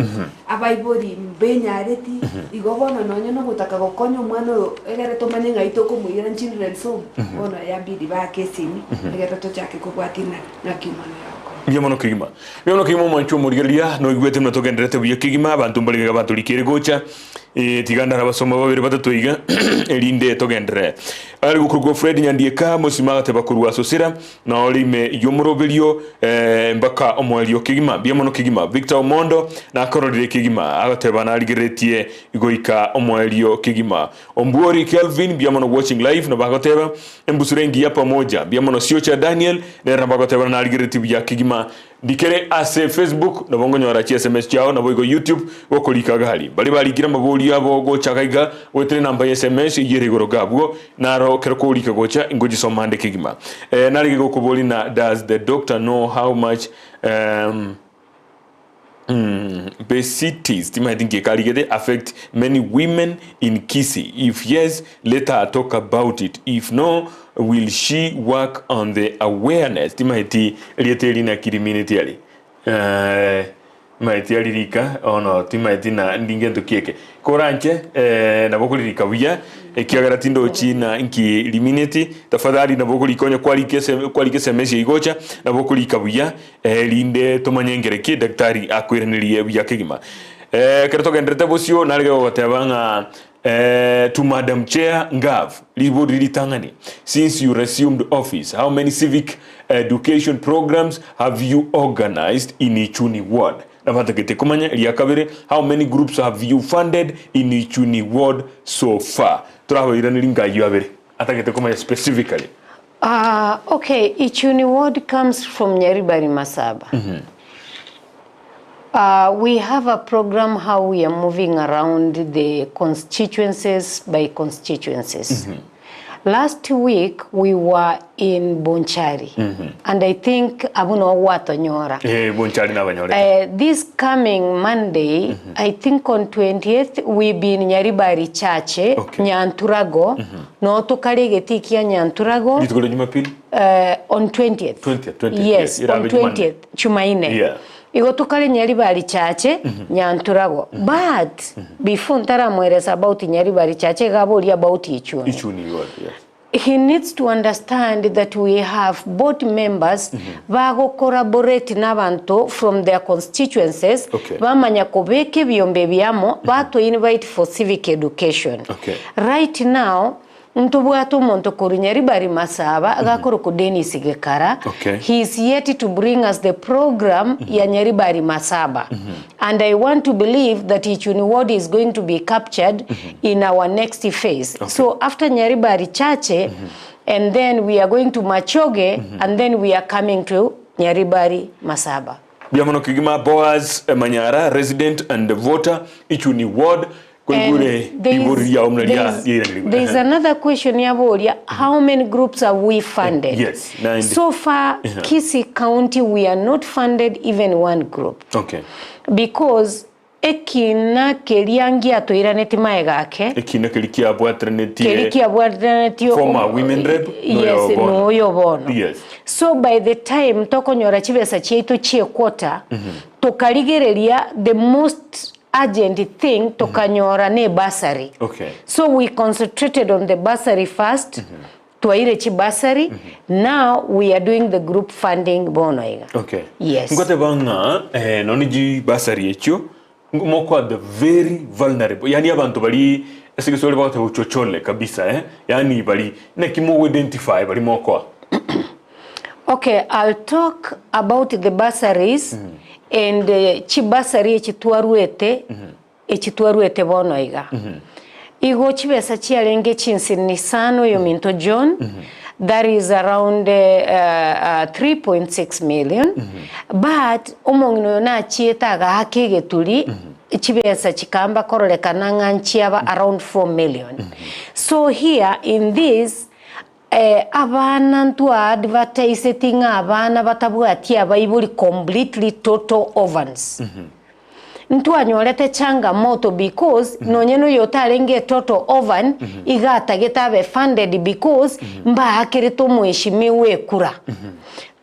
abaibori mbenyareti, igo bono nonye nogotaka gokonya omwana oyo egere tomanye ng'ai tokomoira children's home, bono yabidi baake esimi, egere tochake kobwatia ng'a ng'aki omwana oyo agokora. Mbuya mono kegima. Mbuya mono kegima omwanchwa omorigereria, noigwete buna togendererete buya kegima, abanto mbare iga batorikere gocha, eh, tiga ndare abasomba babere batato iga, erinde togenderere. Are gokorokwa Fred Nyandieka, mosima agateba korwa Sosera, na ore ime y'omoroberio eh, mpaka omoerio kegima. Mbuya mono kegima. Victor Omondo nakororire kegima, agateba narigereretie goika omoerio kegima. Ombuori Kelvin, mbuya mono watching live, nabo agoteba, Embusuro engiya pamoja. Mbuya mono Siocha Daniel, nere nabo agotebana narigereretie buya kegima. Ndikere ase Facebook nabo nkonyora chi sms chiao naboigo YouTube gokorika gari. Baria barikire amaborio abo gocha gaiga goetera enamba ya sms eyio ere igoro gabwo naro kero korika gocha ingochisoma ande kegima. Eh, narege gokoboria na does the doctor know how much um, Obesities, timanyeti nki ekarigete, affect many women in Kisii? If yes, let her talk about it. If no, will she work on the awareness? Timanyeti erieta eri naki rimineti ari. Eh, timanyeti aririka ono timanyeti na ndi ngento ki eke. Koranche eh, nabo okoririka buya ekiagera tindochi na nki rimineti tafadhali nabo okorika onye kwarika ese kwarika esemesi eywo gocha nabo okorika buya Erinde tomanye nkere ki daktari akoiranerie buya kegima. Ekero togenderete bosio narege gogoteba ng'a to Madam Chair Ngav, ribori ritang'ani, since you resumed office, how many civic education programs have you organized in Ichuni ward? Nabatagete komanya. Eria kabere, how many groups have you funded in Ichuni ward so far? Torabairanerie nkayio abere. Atagete komanya specifically. Ah, okay, Ichuni ward comes from Nyaribari Masaba. Uh, we have a program how we are moving around the constituencies by constituencies. Last week we were in Bonchari and I think abwo noo gwatonyora. Eh, Bonchari nabanyorete. Eh, this coming Monday, I think on 20th, we be in Nyaribari Church, Okay. Nyanturago, Noo tokare egetii kia Nyanturago. Rituko ria Jumapili? On 20th. 20th, 20th, Yes, yes, irabe on Jumanne. 20th, Chumaine. Yeah. Igo tokare Nyaribari Church, Nyanturago. But, before ntaramoeresa about Nyaribari Church, iga aborie about Ichuni. Ichuni igo, yes. He needs to understand that we have board members bago collaborate nabanto from their constituencies Okay. bamanya kobeka ebiombe ebiamo bato invite for civic education. Okay. Right now ntobwate omonto korwa Nyaribari Masaba agakorokwa Dennis Gekara Okay. he is yet to bring us the program ya Nyaribari Masaba and I want to believe that Ichuni ward is going to be captured in our next phase. Okay. So after Nyaribari Chache and then we are going to Machoge and then we are coming to Nyaribari Masaba. Mbuya mono kegima Boaz Manyara, resident and voter, Ichuni ward, Koigure And there ribori is, riao buna there ria is, riairanirigwe. there is another question yaboria how many groups have we funded? Yes, naende. So far Kisii County we are not funded even one group. Okay. Because ekina keria ngiatoiraneti maega ake Ekina keria kiabwateranetie keria kiabwateranetie Former women rep, noyo yes bono. noyo bono Yes. so by the time tokonyora chibesa chiaito chie quarter tokarigereria the most urgent thing tokanyora ne bursary Okay. so we concentrated on the bursary first. Twaire chibursary, now we are doing the group funding bono iga. Okay. Yes. Ngoteba ng'a eh, nonye chibasari echio mokoa the very vulnerable yaani abanto baria ase egeswahili bagoteba uchochole kabisa eh, yaani baria naki mogo identify baria mokoa? Okay, I'll talk about the bursaries and chibursary echi twaruete echi twaruete bono iga. Igo chibesa chiarenge chinsini sana oyominto John, that is around 3.6 million, but omong'ina oyo nachiete agaaka egeturi, chibesa chikamba kororekana ng'a nchiaba around 4 million. So here in this, abana ntwa advertiseti ng'a abana batabwati abaibori completely total orphans. Ntwanyorete changamoto because nonye na oyo otarenge etotal orphan iga atagete abe funded because mbaakerete omweshimiwa ekura.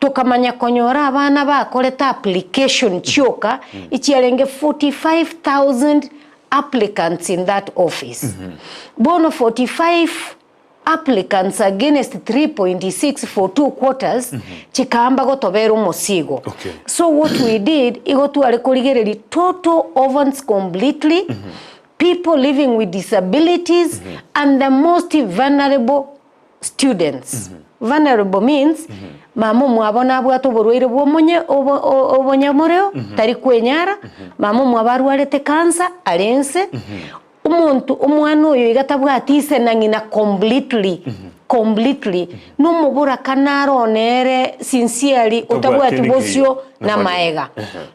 Tokamanya konyora abana bakorete application chioka echiarenge 45,000 applicants in that office. Bono 45 applicants against 3.6 for two quarters chikaamba gotobera omosigo. Okay. So what we did, igo tware korigereria total orphans completely, people living with disabilities, and the most vulnerable students. Vulnerable means, mama omwabo nabwate oborwaire bwa omonye obo- o- obonyamoreo, tari kwenyara, mama omwabo arwarete cancer, are ense, Omonto omwana oyo iga tabwati ise na ng'ina completely completely nomoboraka naro nere sincerely otabwati bosio na maega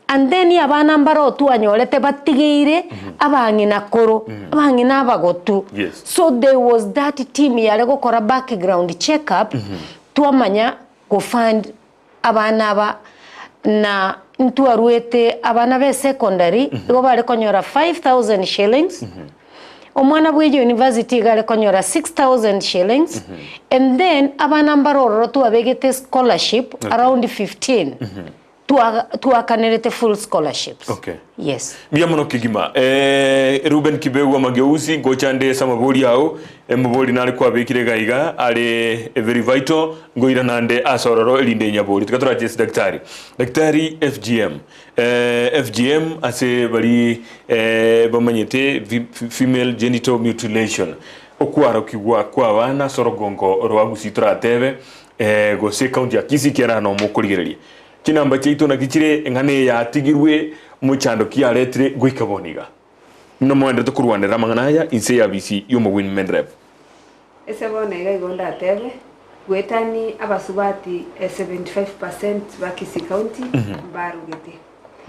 and then abana mbaro twanyorete batigeire abang'ina koro abang'ina abagotu Yes. so there was that team yare gokora background check up twamanya gofund Abana aba na ntwaruete abana be secondary igo bare konyora 5000 shillings, omwana bwe university iga are konyora 6000 shillings, and then abana mbare ororo twabegete scholarship around 15 twa twakanerete full scholarships. Okay. Yes. Mbuya mono kegima. Eh, Reuben Kibegwa Mageuzi, ngocha nde ase amabori ao, emobori nare kwabekire iga iga, are very vital, ngoirana nde ase ororo erinde nyabori. Tiga torache ase daktari. Daktari FGM. Eh, FGM ase bari eh, bamanyete female genital mutilation. Okwarokigwa kwa abana ase orogongo rwa Gusii toratebe, eh, gose county ya Kisii kiarana nomokorigereria. Chinamba chiaito naki chire eng'ana eye yatigirwe mochando ki yaretire goika bono iga. Buna moenderete korwanerera amang'ana aya inse y'abisi y'omogwini Rep. Ase bono iga igo ndatebe, goetani abasubati 75 percent ba Kisii County mbarugete.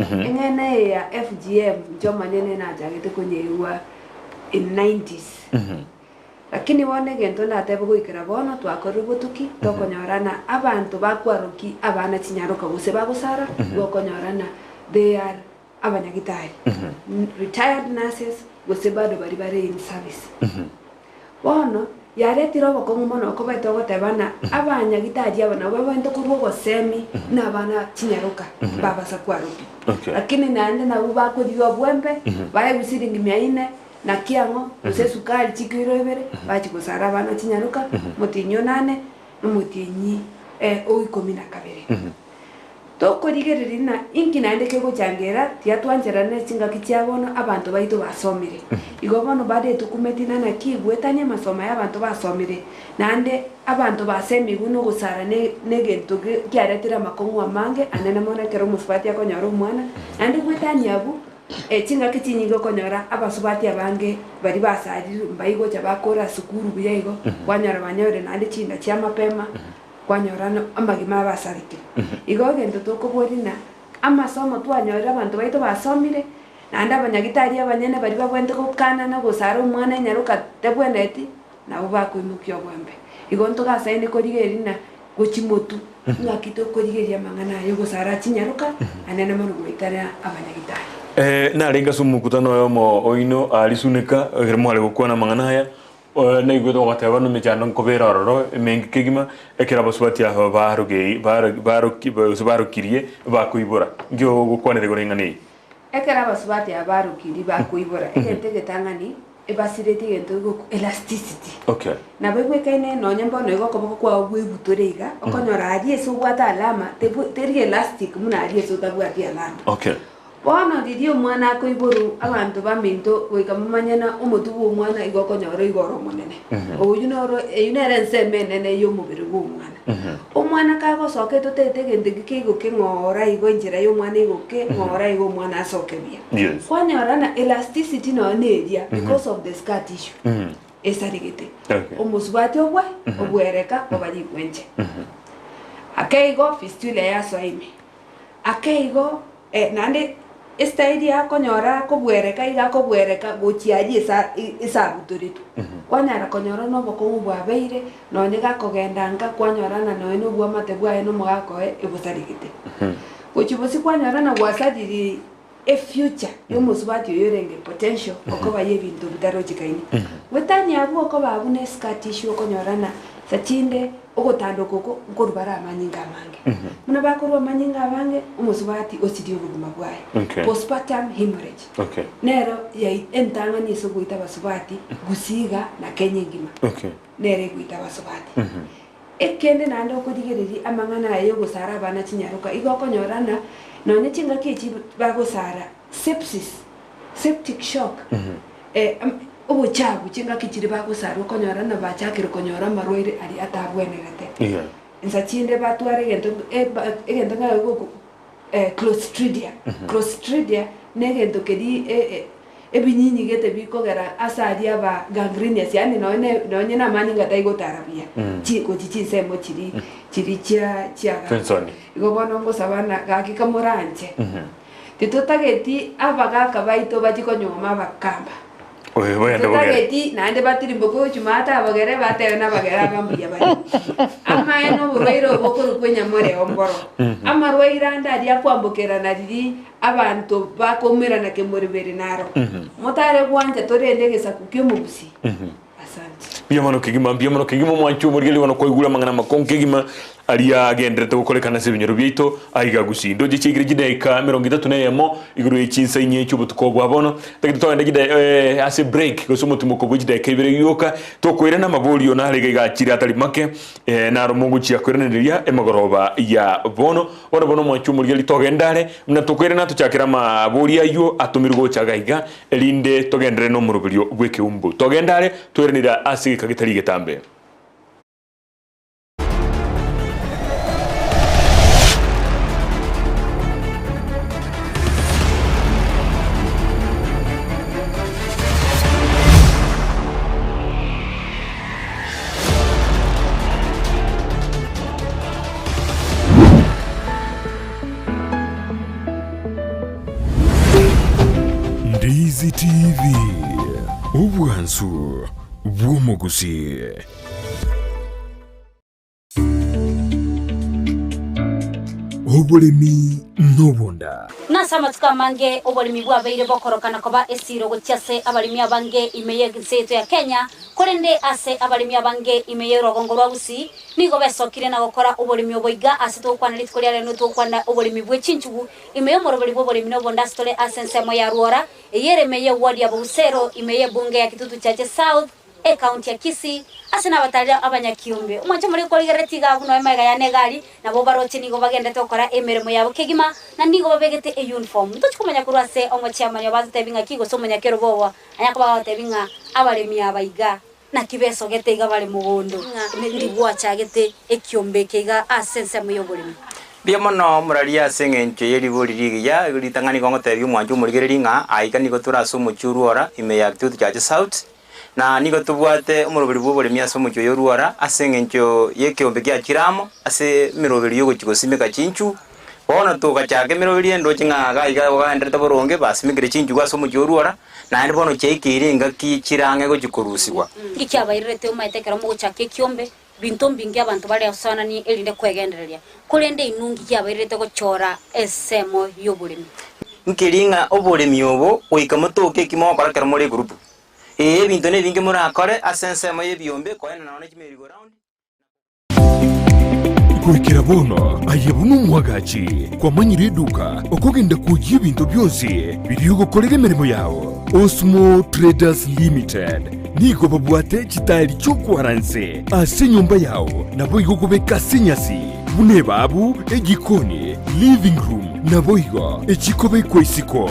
Eng'ana eye ya FGM inche omonyene nachagete konyeigwa in nineties. Lakini bono egento ndatebe goikera bono twakorire obotuki, tokonyorana abanto bakwaroki abana chinyaroka gose bagosara, gokonyorana they are abanyagitari, retired nurses gose bado baria bare in service. Bono yaretire obokong'u mono okobete ogoteba ng'a abanyagitari aba nabo babwenerete korwa obosemi na abana chinyaroka mbabasa kwarokia. Okay. Lakini naende nabwo bakorigia obwembe, baegwe siringi mia ine, Naki ang'o, gose esukari chikiro ibere, bachia gosara abana chinyaroka, omotienyi onane, na omotienyi o ikomi na kabere. Tokorigereria ng'a inki naende kegochangera, tiga twancherane chingaki chia bono abanto baito basomire. Igo bono bado etokumeti ng'a naki goetania amasomo aya abanto basomire, naende abanto basemigwe na ogosara ne negento kiaretire amakong'u amange anene mono ekero omosubati akonyora omwana, naende goetania abwo. Chingaki chinyinge okonyora abasubati abange baria basarirwe mbaigocha bakora sukuru buya igo, kwanyora banyorire naende chinda chia mapema, kwanyora no amagima abasarekire. Igo egento tokoboria ng'a amasomo twanyorire abanto baito basomire, naende abanyagitari abanyene baria babwenerete gokana na gosara omwana enyaroka tebwenereti, nabo bakoimokia obwembe. Igo ntogasaine korigereria ng'a gochia motwe, ng'aki tokorigereria amang'ana aya ogosara chinyaroka anene mono goetania abanyagitari. Eh, narenge ase omokutano oyomo oino aaria Suneka, ekero mware gokwana amang'ana aya, eh, naigwete ogoteba buna emechando nkobera ororo emenge kegima, ekero abasubati aba barogei baro baroki gose barokirie bakoibora. Nki ogokwanera igoro y'eng'ana eye? Ekero abasubati aba barokirie bakoibora, egento egetang'ani. Ebasiretie egento gegoku elasticity. Okay. Nabo ebwekaine nonye mbono iga okoboko kwao bwegutore iga, okonyora aria ase obwate alama tebwe teri elastic buna aria ase otabwati alama. Okay. Bono riria omwana akoiborwa abanto baminto goika momanye na omotwe bwa omwana igo okonyora igo ore omonene. Oywo noro eywo nere ensemo enene ya omobere bwa omwana. Omwana kagosoka etotagete egento ekio keigoke ng'ora igo enchera ya omwana eigoke ng'ora igo omwana asoke buya. Yes. Kwanyora na elasticity nonya na eria because of the scar tissue esaregete. Okay. Omosubati obwe obwereka oba rigwenche. Ake igo fistula yasoa ime. Ake igo eh, naende estyle akonyora akobwereka iga akobwereka gochia aria esa ase abutoretwe. Kwanyara konyora na obokong'u bwabeire nonye gakogenda nka kwanyora ng'a nonye na obwamate bwaye na omogaka oye ebosaregete. Gochia bosio kwanyora ng'a gwasariri efuture yomosubati oyo orenge potential okoba yebinto bitarochekaini. Goetania abwo okoba abwo ne scar tissue okonyora ng'a saa chinde ogotandoka oko nkorwa bare amanyinga amange. Buna bakorwa amanyinga abange omosubati osirie obogima bwaye. Okay. Postpartum hemorrhage Okay. nero yai entang'ani ase ogoita abasubati Gusii iga na Kenya engima. Okay. Nere egoita abasubati. Ekende naende okorigereria amang'ana aya y'ogosara abana chinyaroka, igo okonyora ng'a nonya chingaki echi bagosara sepsis, septic shock, obochabu chingaki chiria bagosarwa okonyora ng'a bachakire konyora amarwaire aria atabwenerete. Insa chinde batware egento egento ng'a goku Clostridia. Clostridia negento keria ebinyinyi gete bikogera ase aria aba gangrenous, yaani nonye nonye na amanyinga taigotara buya chi gochi chinsemo chiri chiri chia chiaga. Chinsoni. Igo bono ngosaba na gaki kamoranche, titotageti abagaka baito bachie konyuoma abakamba. Oyo bagende bogere. Totageti naende batirimboke gochia maate abagere batebe nabagere aba mbuya bare. Amaene oborwaire obo okorokwa enyamoreo mboro. Amarwaire ande aria akwambokerana riria abanto bakoumerana kemoribere naro. Motare gwancha torende egesaku ki'omogusii. Asante. Mbuya mono kegima, mbuya mono kegima omwanchi omorigereria bono kwaigure amang'ana amakong'u kegima aria agenderete gokorekana ase ebinyoro biaito aiga gusii. Ndoche chiaikire chidaeka 31 igoro ye chinsa inye chi'obotuko bwa bono. Tagete togende chida eh, ase break gose omotimoko bwe chidaeka ibere gioka tokoirana amaborio nare iga iga achire atari make eh, naro mogochia koiranereria emegoroba ya bono. Bono bono omwanchi omorigereria togende are buna tokoirana tochakere amaborio ayio atomirwe gocha iga iga Erinde togenderere nomoroberio bw'ekeumbu, togende are toiranire ase egeka getari getambe. Ndizi TV, obwansu bw'omogusii. Oboremi nobonda. Nase amatuko amange oboremi bwabeire bokorokana koba esiiro gochia ase abaremi abange ime y'ense yaito ya Kenya, korende ase abaremi abange ime y'orogongo rwa Gusii Nigo besokire na gokora oboremi obo iga ase togokwana rituko ria rero togokwana oboremi bwe chinchugu ime y'omoroberi bw'oboremi na obonda ase tore ase ensemo ya Rwora, eyio ere ime y'eward ya Bogusero, ime y'ebunge ya Kitutu Chache South, ecounty ya Kisii, ase nabatarire abanyakiombe. Omwancho more korigereria tiga abwo noe magega yane egari, nabo baroche nigo bagenderete gokora emeremo yabo kegima, na nigo babegete euniform. Ntochi komanya korwa ase omochiamani obo atotebi ng'aki gose omonyakerobo obo anya koba agotebi ng'a abaremi aba iga. Naki besogete iga bare mogondo, ng'a ndigwachagete ekiombe eke iga ase ensemo y'oboremi. Mbuya mono morarie ase engencho ye ribori rigiya, ritang'ani nigo ngotebia omwancho omorigereria ng'a aiga nigo tore ase omochie o Rwora ime ya Kitutu Chache South, na nigo tobwate omoroberi bw'oboremi ase omochie oyo o Rwora ase engencho y'ekeombe giachire amo ase emeroberi y'ogochia gosimeka chinchu. Bono togachaka emeroberi endoche ng'a iga iga ogaenderete boronge, basimekire chinchugu ase omochie o Rwora, naende bono chiaikeire engaki chire ang'e gochia korusigwa. Nki kiabairerete omaete ekero mogochaka ekiombe? Binto mbinge abanto bare gosoanania erinde kwegendereria, korende inwe nki kiabairerete gochora ensemo y'oboremi? Nkeri ng'a oboremi obo goika motoke eki mogokora ekero more egurupu. Ee, ebinto nebinge morakore ase ensemo y'ebiombe, koenana nonya chimerry-go-round, Goikera bono aye buna omwagachi, kwamanyire eduka okogenda kwoyia ebinto bionsi biria ogokorera emeremo yao. Osmo Traders Limited nigo babwate chitaeri chi'okwara nse ase enyomba yao, naboigo okobeka ase enyasi, buna ebabu, ejikoni, living room, naboigo echikobekwa isiko.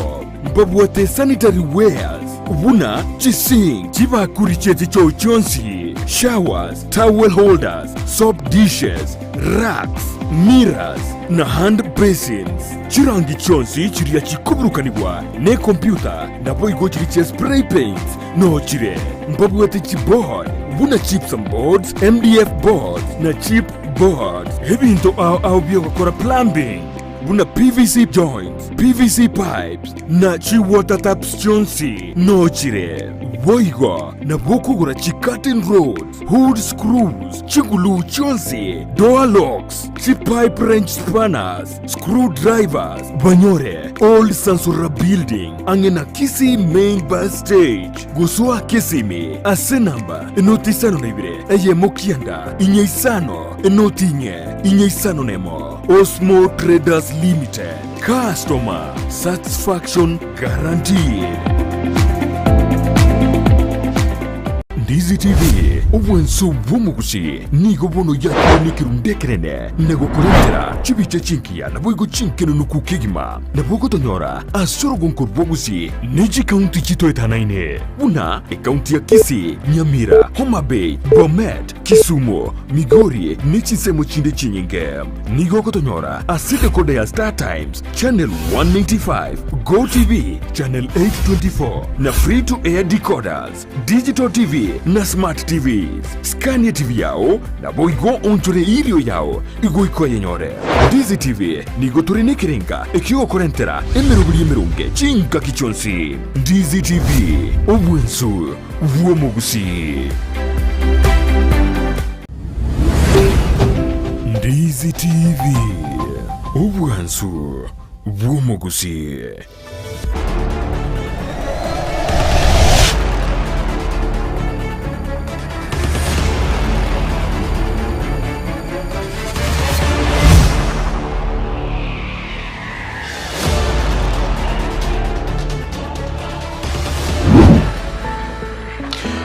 Mbabwate sanitary wares buna chisink, chibakuri chi'echichoo chionsi, showers, towel holders, soap dishes, racks, mirrors, na hand basins. Chirangi chionsi chiria chikoburukanigwa nekompyuta naboigo chiria chia spray paints noo chire. Mbabwate chiboard buna gypsum boards, MDF boards na chip boards. Ebinto ao ao biogokora plumbing buna PVC joints, PVC pipes na chi water taps chionsi noo chire. Boigo nabo okogora chi curtain rods, hood screws, chiguluu chionsi, door locks, chi pipe wrench spanners, screw drivers, banyore Old Sansora Building ang'e na Kisii Main Bus Stage. Gosoa Kisimi ase namba enoti isano na ibere eyemo kianda inye isano enoti inye inye isano nemo. Osmo Traders Limited, customer satisfaction guaranteed. Ndizi TV, obwanso bw'omogusi nigo bono yakire nekerundu ekenene na gokorentera chibicha chingiya naboigo chinkenenuku kegima. Nabo ogotonyora ase orogonko rw'obosie ne chikaunti chitoetanaine buna ekaunti ya Kisii, Nyamira, Homa Bay, Bomet, Kisumu, Migori ne chinsemo chinde chinyinge. Nigo ogotonyora ase decoder ya Star Times channel 195, Go TV channel 824 na free to air decoders, Digital TV na Smart TVs. Scania TV yao naboigo onchore erio yao igoika oyenyore. Ndizi TV nigo tore nekerenga ekiogokorentera emeroberi emeronge chingaki chionsi. Ndizi TV, obwensu bw'omogusii. Ndizi TV, obwansu bw'omogusii.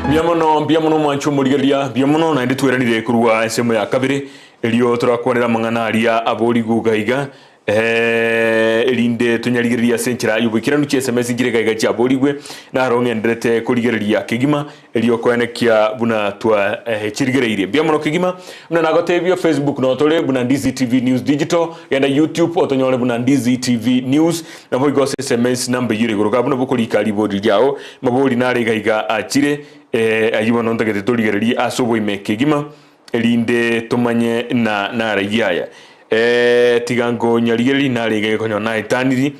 Mbuya mono, mbuya mono omwanchi omorigereria, mbuya mono naende tweranire korwa ensemo ya kabere, erio torakwanera amang'ana aria aborigu iga iga, erinde tonyarigererie ase enchera y'oboikeranu chi'esemesi nchire iga iga chiaborigwe, naro ng'enderete korigereria kegima, erio koenekia buna twa chirigereirie. Mbuya mono kegima, buna nagotebia Facebook noo tore buna Ndizi TV News Digital, genda YouTube otonyore buna Ndizi TV News, naboigo ase esemesi namba eyio ere igoro igaa buna bokorika ribori riao, mabori nare iga iga achire, ayio bono ntagete torigererie ase oboime kegima. Erinde tomanye na naraigie aya. Ee, tiga nkonyarigererie nare iga gekonyora naetaniri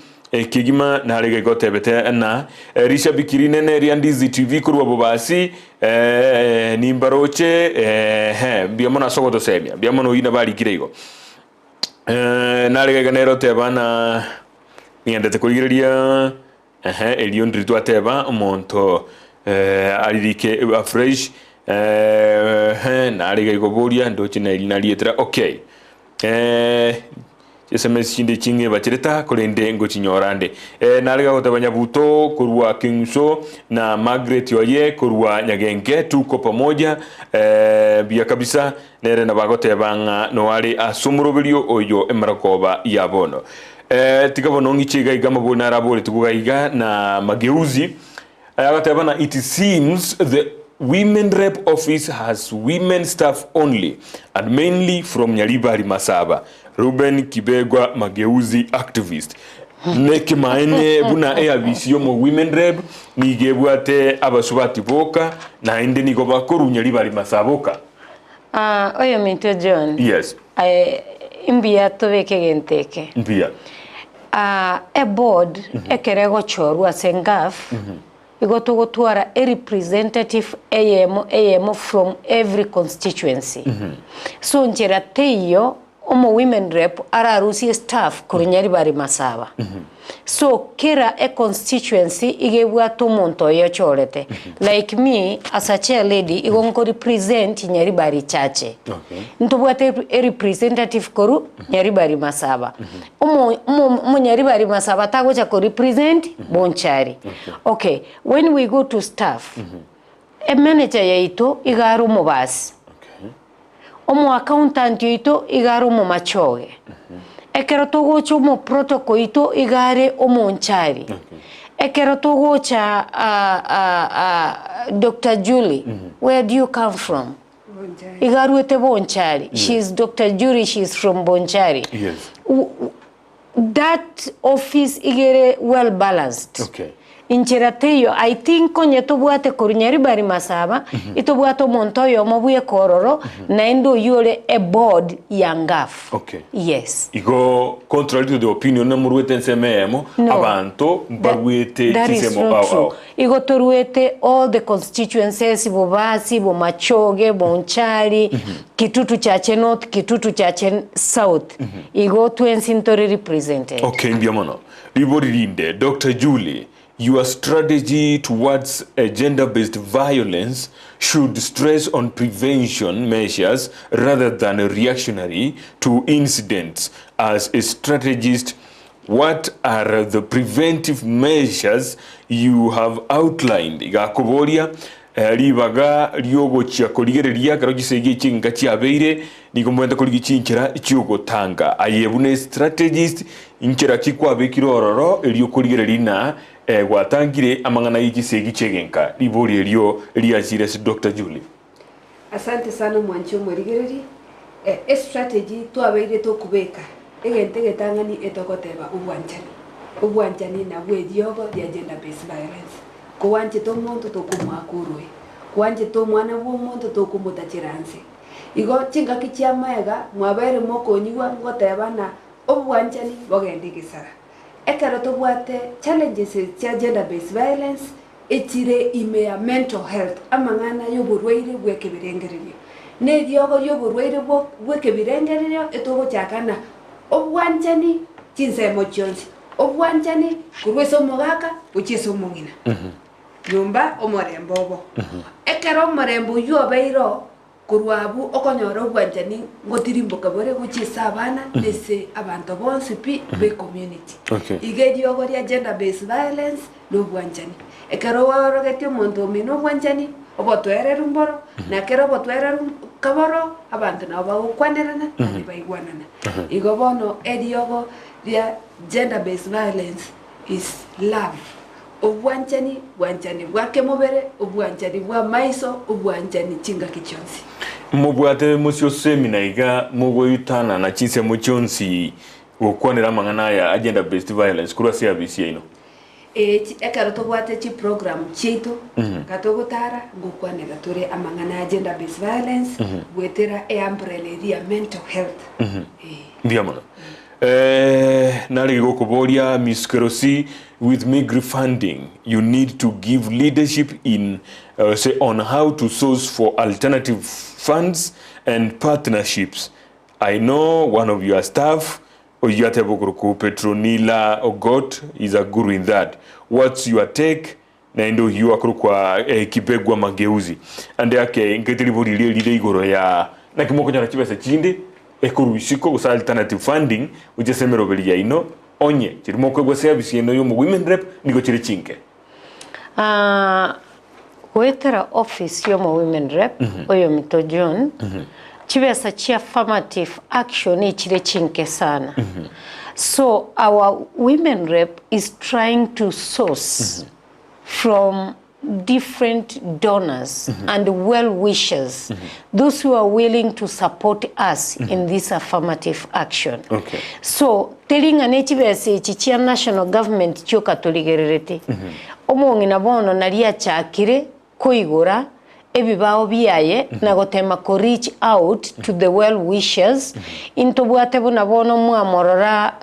kegima nare iga gotebete na rishabiki rinene ria Ndizi TV korwa Bobasi ee, nimbaroche eeh mbuya mono ase ogotosemia mbuya mono oyio nabo arikire igo. Nare iga iga nere oteba na ng'endete korigereria Ehe, erio ndiri twateba omonto aririke afresh ehe, nare iga igoboria ndoche neri narietera okay. Chisms chinde ching'eba chire ta korende ngochinyora nde. Nare iga goteba Nyabuto korwa Keng'uso na Margaret oye korwa Nyagenke tuko pamoja buya kabisa nere nabo agoteba ng'a noare ase omoroberio oyo emarokoba ya bono. Tiga bono ng'iche iga iga amabori naraboretigwe iga iga na mageuzi agateba na it seems the women rep office has women staff only and mainly from Nyaribari Masaba Reuben Kibegwa Mageuzi activist Nekemaene buna eabisi yomo women rep nigo ebwate abasubati boka naende nigo bakoru Nyaribari Masaba oka. Ah, oyominto John. Yes. Aye imbuya tobeke egento eke. Mbuya. Ah, eboard ekero egochorwa ase ngaf, igo togotwara erepresentative eyemo eyemo from every constituency. So nchera teiyo omo women rep ararusie staff korwa Nyaribari Masaba. So kera e constituency iga ebwate omonto oye ochorete. Like me as a chair lady igo nko represent Nyaribari Chache. Okay. Ntobwate e representative korwa Nyaribari Masaba. Omo omo omonyaribari Masaba tagocha ko represent Bonchari. Okay, when we go to staff, e manager yaito iga are omobasi. Okay. Omo accountant oito iga are omomachoge. Ekero togocha omo protocol oito iga are omonchari. Ekero togocha Doctor Julie, where do you come from? Iga aruete Bonchari. She is Doctor Julie, she is from Bonchari. Yes. That office iga ere well balanced. Okay. Inchera teiyo, I think onye tobwate korwa Nyaribari Masaba, itobwate omonto oyomo bweka ororo, naende oyio ore eboard ya Ngaf. Okay. Yes. Igo contrary to the opinion namorwete ensemo eyemo, No. abanto mbarwete That is chinsemo not ao true. ao. Igo toruete all the constituencies, Bobasi, Bomachoge, Bonchari, Kitutu Chache North, Kitutu Chache South, igo twensi ntore represented. Okay, mbuya mono. Ribori rinde, Doctor Julie, your strategy towards gender based violence should stress on prevention measures rather than reactionary to incidents. As a strategist, what are the preventive measures you have outlined? Iga akoboria ribaga riogochia korigereria ekero chisegi echi chinka chiabeire, nigo mobwenerete korigia chinchera chi'ogotanga. Aye buna estrategist, inchera ki kwabekire ororo erio korigereria ng'a gwatangire amang'ana ye chisegi chi'egenka? Ribori erio riachire ase Doctor Julie. Asante sana omwanchi omorigereria, estrategy twabeire tokobeka, egento egetang'ani etogoteba obwanchani, obwanchani nabwo eriogo ria gender based violence. Kowanchete omonto tokomoaka oroe, kowanchete omwana bwa omonto tokomotachera nse. Igo chingaki chia maega mwabeire mokonyigwa ngoteba ng'a obwanchani bogende egesara. Ekero tobwate challenges chia gender based violence echire ime ya mental health, amang'ana y'oborwaire bw'ekebirengererio. Na eriogo ri'oborwaire bw'ekebirengererio etogochaka ng'a obwanchani chinsemo chionsi. Obwanchani korwa ase omogaka gochia ase omong'ina. Nyomba omorembe obo. Ekero omorembe oyio obeire oo, korwa abwo okonyora obwanchani ngotirimboka bore gochia ase abana na ase abanto bonsi pi be community. Okay. Iga eriogo ria gender based violence na obwanchani. Ekero oorogetie omonto omino obwanchani, obotoereru mboro, na ekero obotoereru kaboro, abanto nabo bagokwanerana naende baigwanana. Igo bono eriogo ria gender based violence is love, obwanchani, bwanchani bwa kemobere, obwanchani bwa maiso, obwanchani chingaki chionsi. Mobwate mosio semina iga mogoitanana chinsemo chionsi gokwanera amang'ana aya a gender based violence korwa ase eabisi yaino. Ee, ekero tobwate chiprogram chiaito, gatogotara ngokwanera tore amang'ana a gender based violence, goetera eumbrella eria ya mental health. Ee. Mbuya mono. Narege gokoboria Miss Kerosi, with meagre funding you need to give leadership in say on how to source for alternative funds and partnerships. I know one of your staff Oyio ateba okorokwa Petronila Ogot is a guru in that. What's your take? Naende oyio akorokwa Kibegwa Mageuzi. Ande ake nkaete ribori riria rire igoro ya naki mokonyora chibesa chinde ekorwa isiko gose alternative funding gochia ase emeroberi yaino onye chiri mokoegwa service eno ya omo women rep nigo chire chinke. Goetera office y'omo women rep oyominto John, chibesa chia affirmative action echire chinke sana. So our women rep is trying to source from different donors and well wishers, those who are willing to support us in this affirmative action. Okay. So teri ng'a ne chibesa echi chia national government chioka torigerereti. Omong'ina bono naria achakire koigora ebibao biaye na gotema ko reach out to the well wishers. Intobwate buna bono mwamorora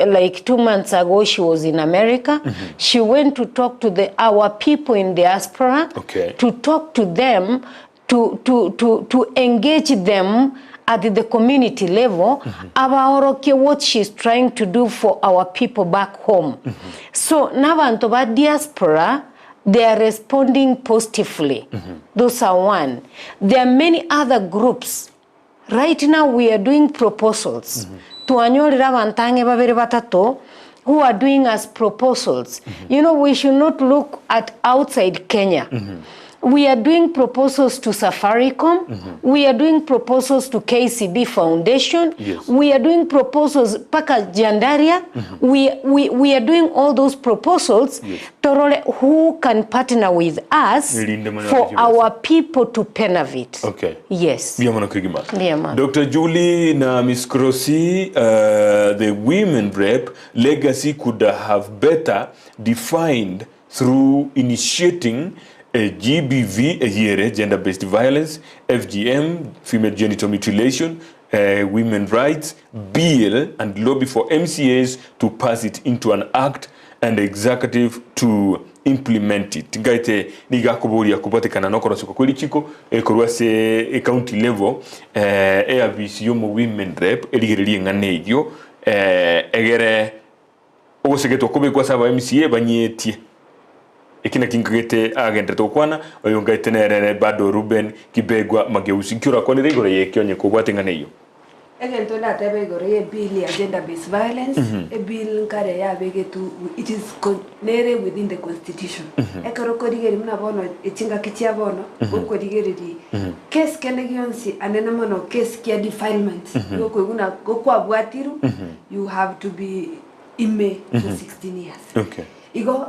like 2 months ago she was in America. She went to talk to the our people in diaspora, to talk to them, to engage them. at the community level abaorokie what she is trying to do for our people back home. So nabanto ba diaspora they are responding positively. Those are one. There are many other groups. Right now we are doing proposals. Twanyorire abanto ang'e babere batato who are doing us proposals. You know we should not look at outside Kenya. We are doing proposals to Safaricom, we are doing proposals to KCB Foundation, Yes. we are doing proposals mpaka Jandaria, we, we, we are doing all those proposals Yes. torore who can partner with us Erinde manyore for chibesa. our people to benefit. Okay. Yes. Mbuya mono kegima. Mbuya mono. Dr. Julie na Miss Crossy, the women rep legacy could have better defined through initiating a GBV eyio ere gender based violence, FGM, female genital mutilation, women rights bill and lobby for MCAs to pass it into an act and executive to implement it. Ngaete nigo akoboria kobwatekana nokorosigwa kwe richiko korwa ase ecounty level eabisi yomo women rep erigererie eng'ana eyio egere Ogosegetwa kobekwe ase aba MCA banyetie. Eki nakio nkagete agenderete gokwana, oyo nkaete nere bado Reuben Kibegwa Mageusi. Nki orakwanere igoro y'ekio onye kobwate eng'ana eyio? Egento ndatebe igoro ye bill ya gender based violence, ebill nkare yabegetwe it is con nere within the constitution. Ekero okorigereria buna bono echingaki chia bono, gokorigereria case kende gionsi anene mono case kia defilement, igo okoigwa buna gokwabwatirwe you have to be ime for 16 years. Okay. Igo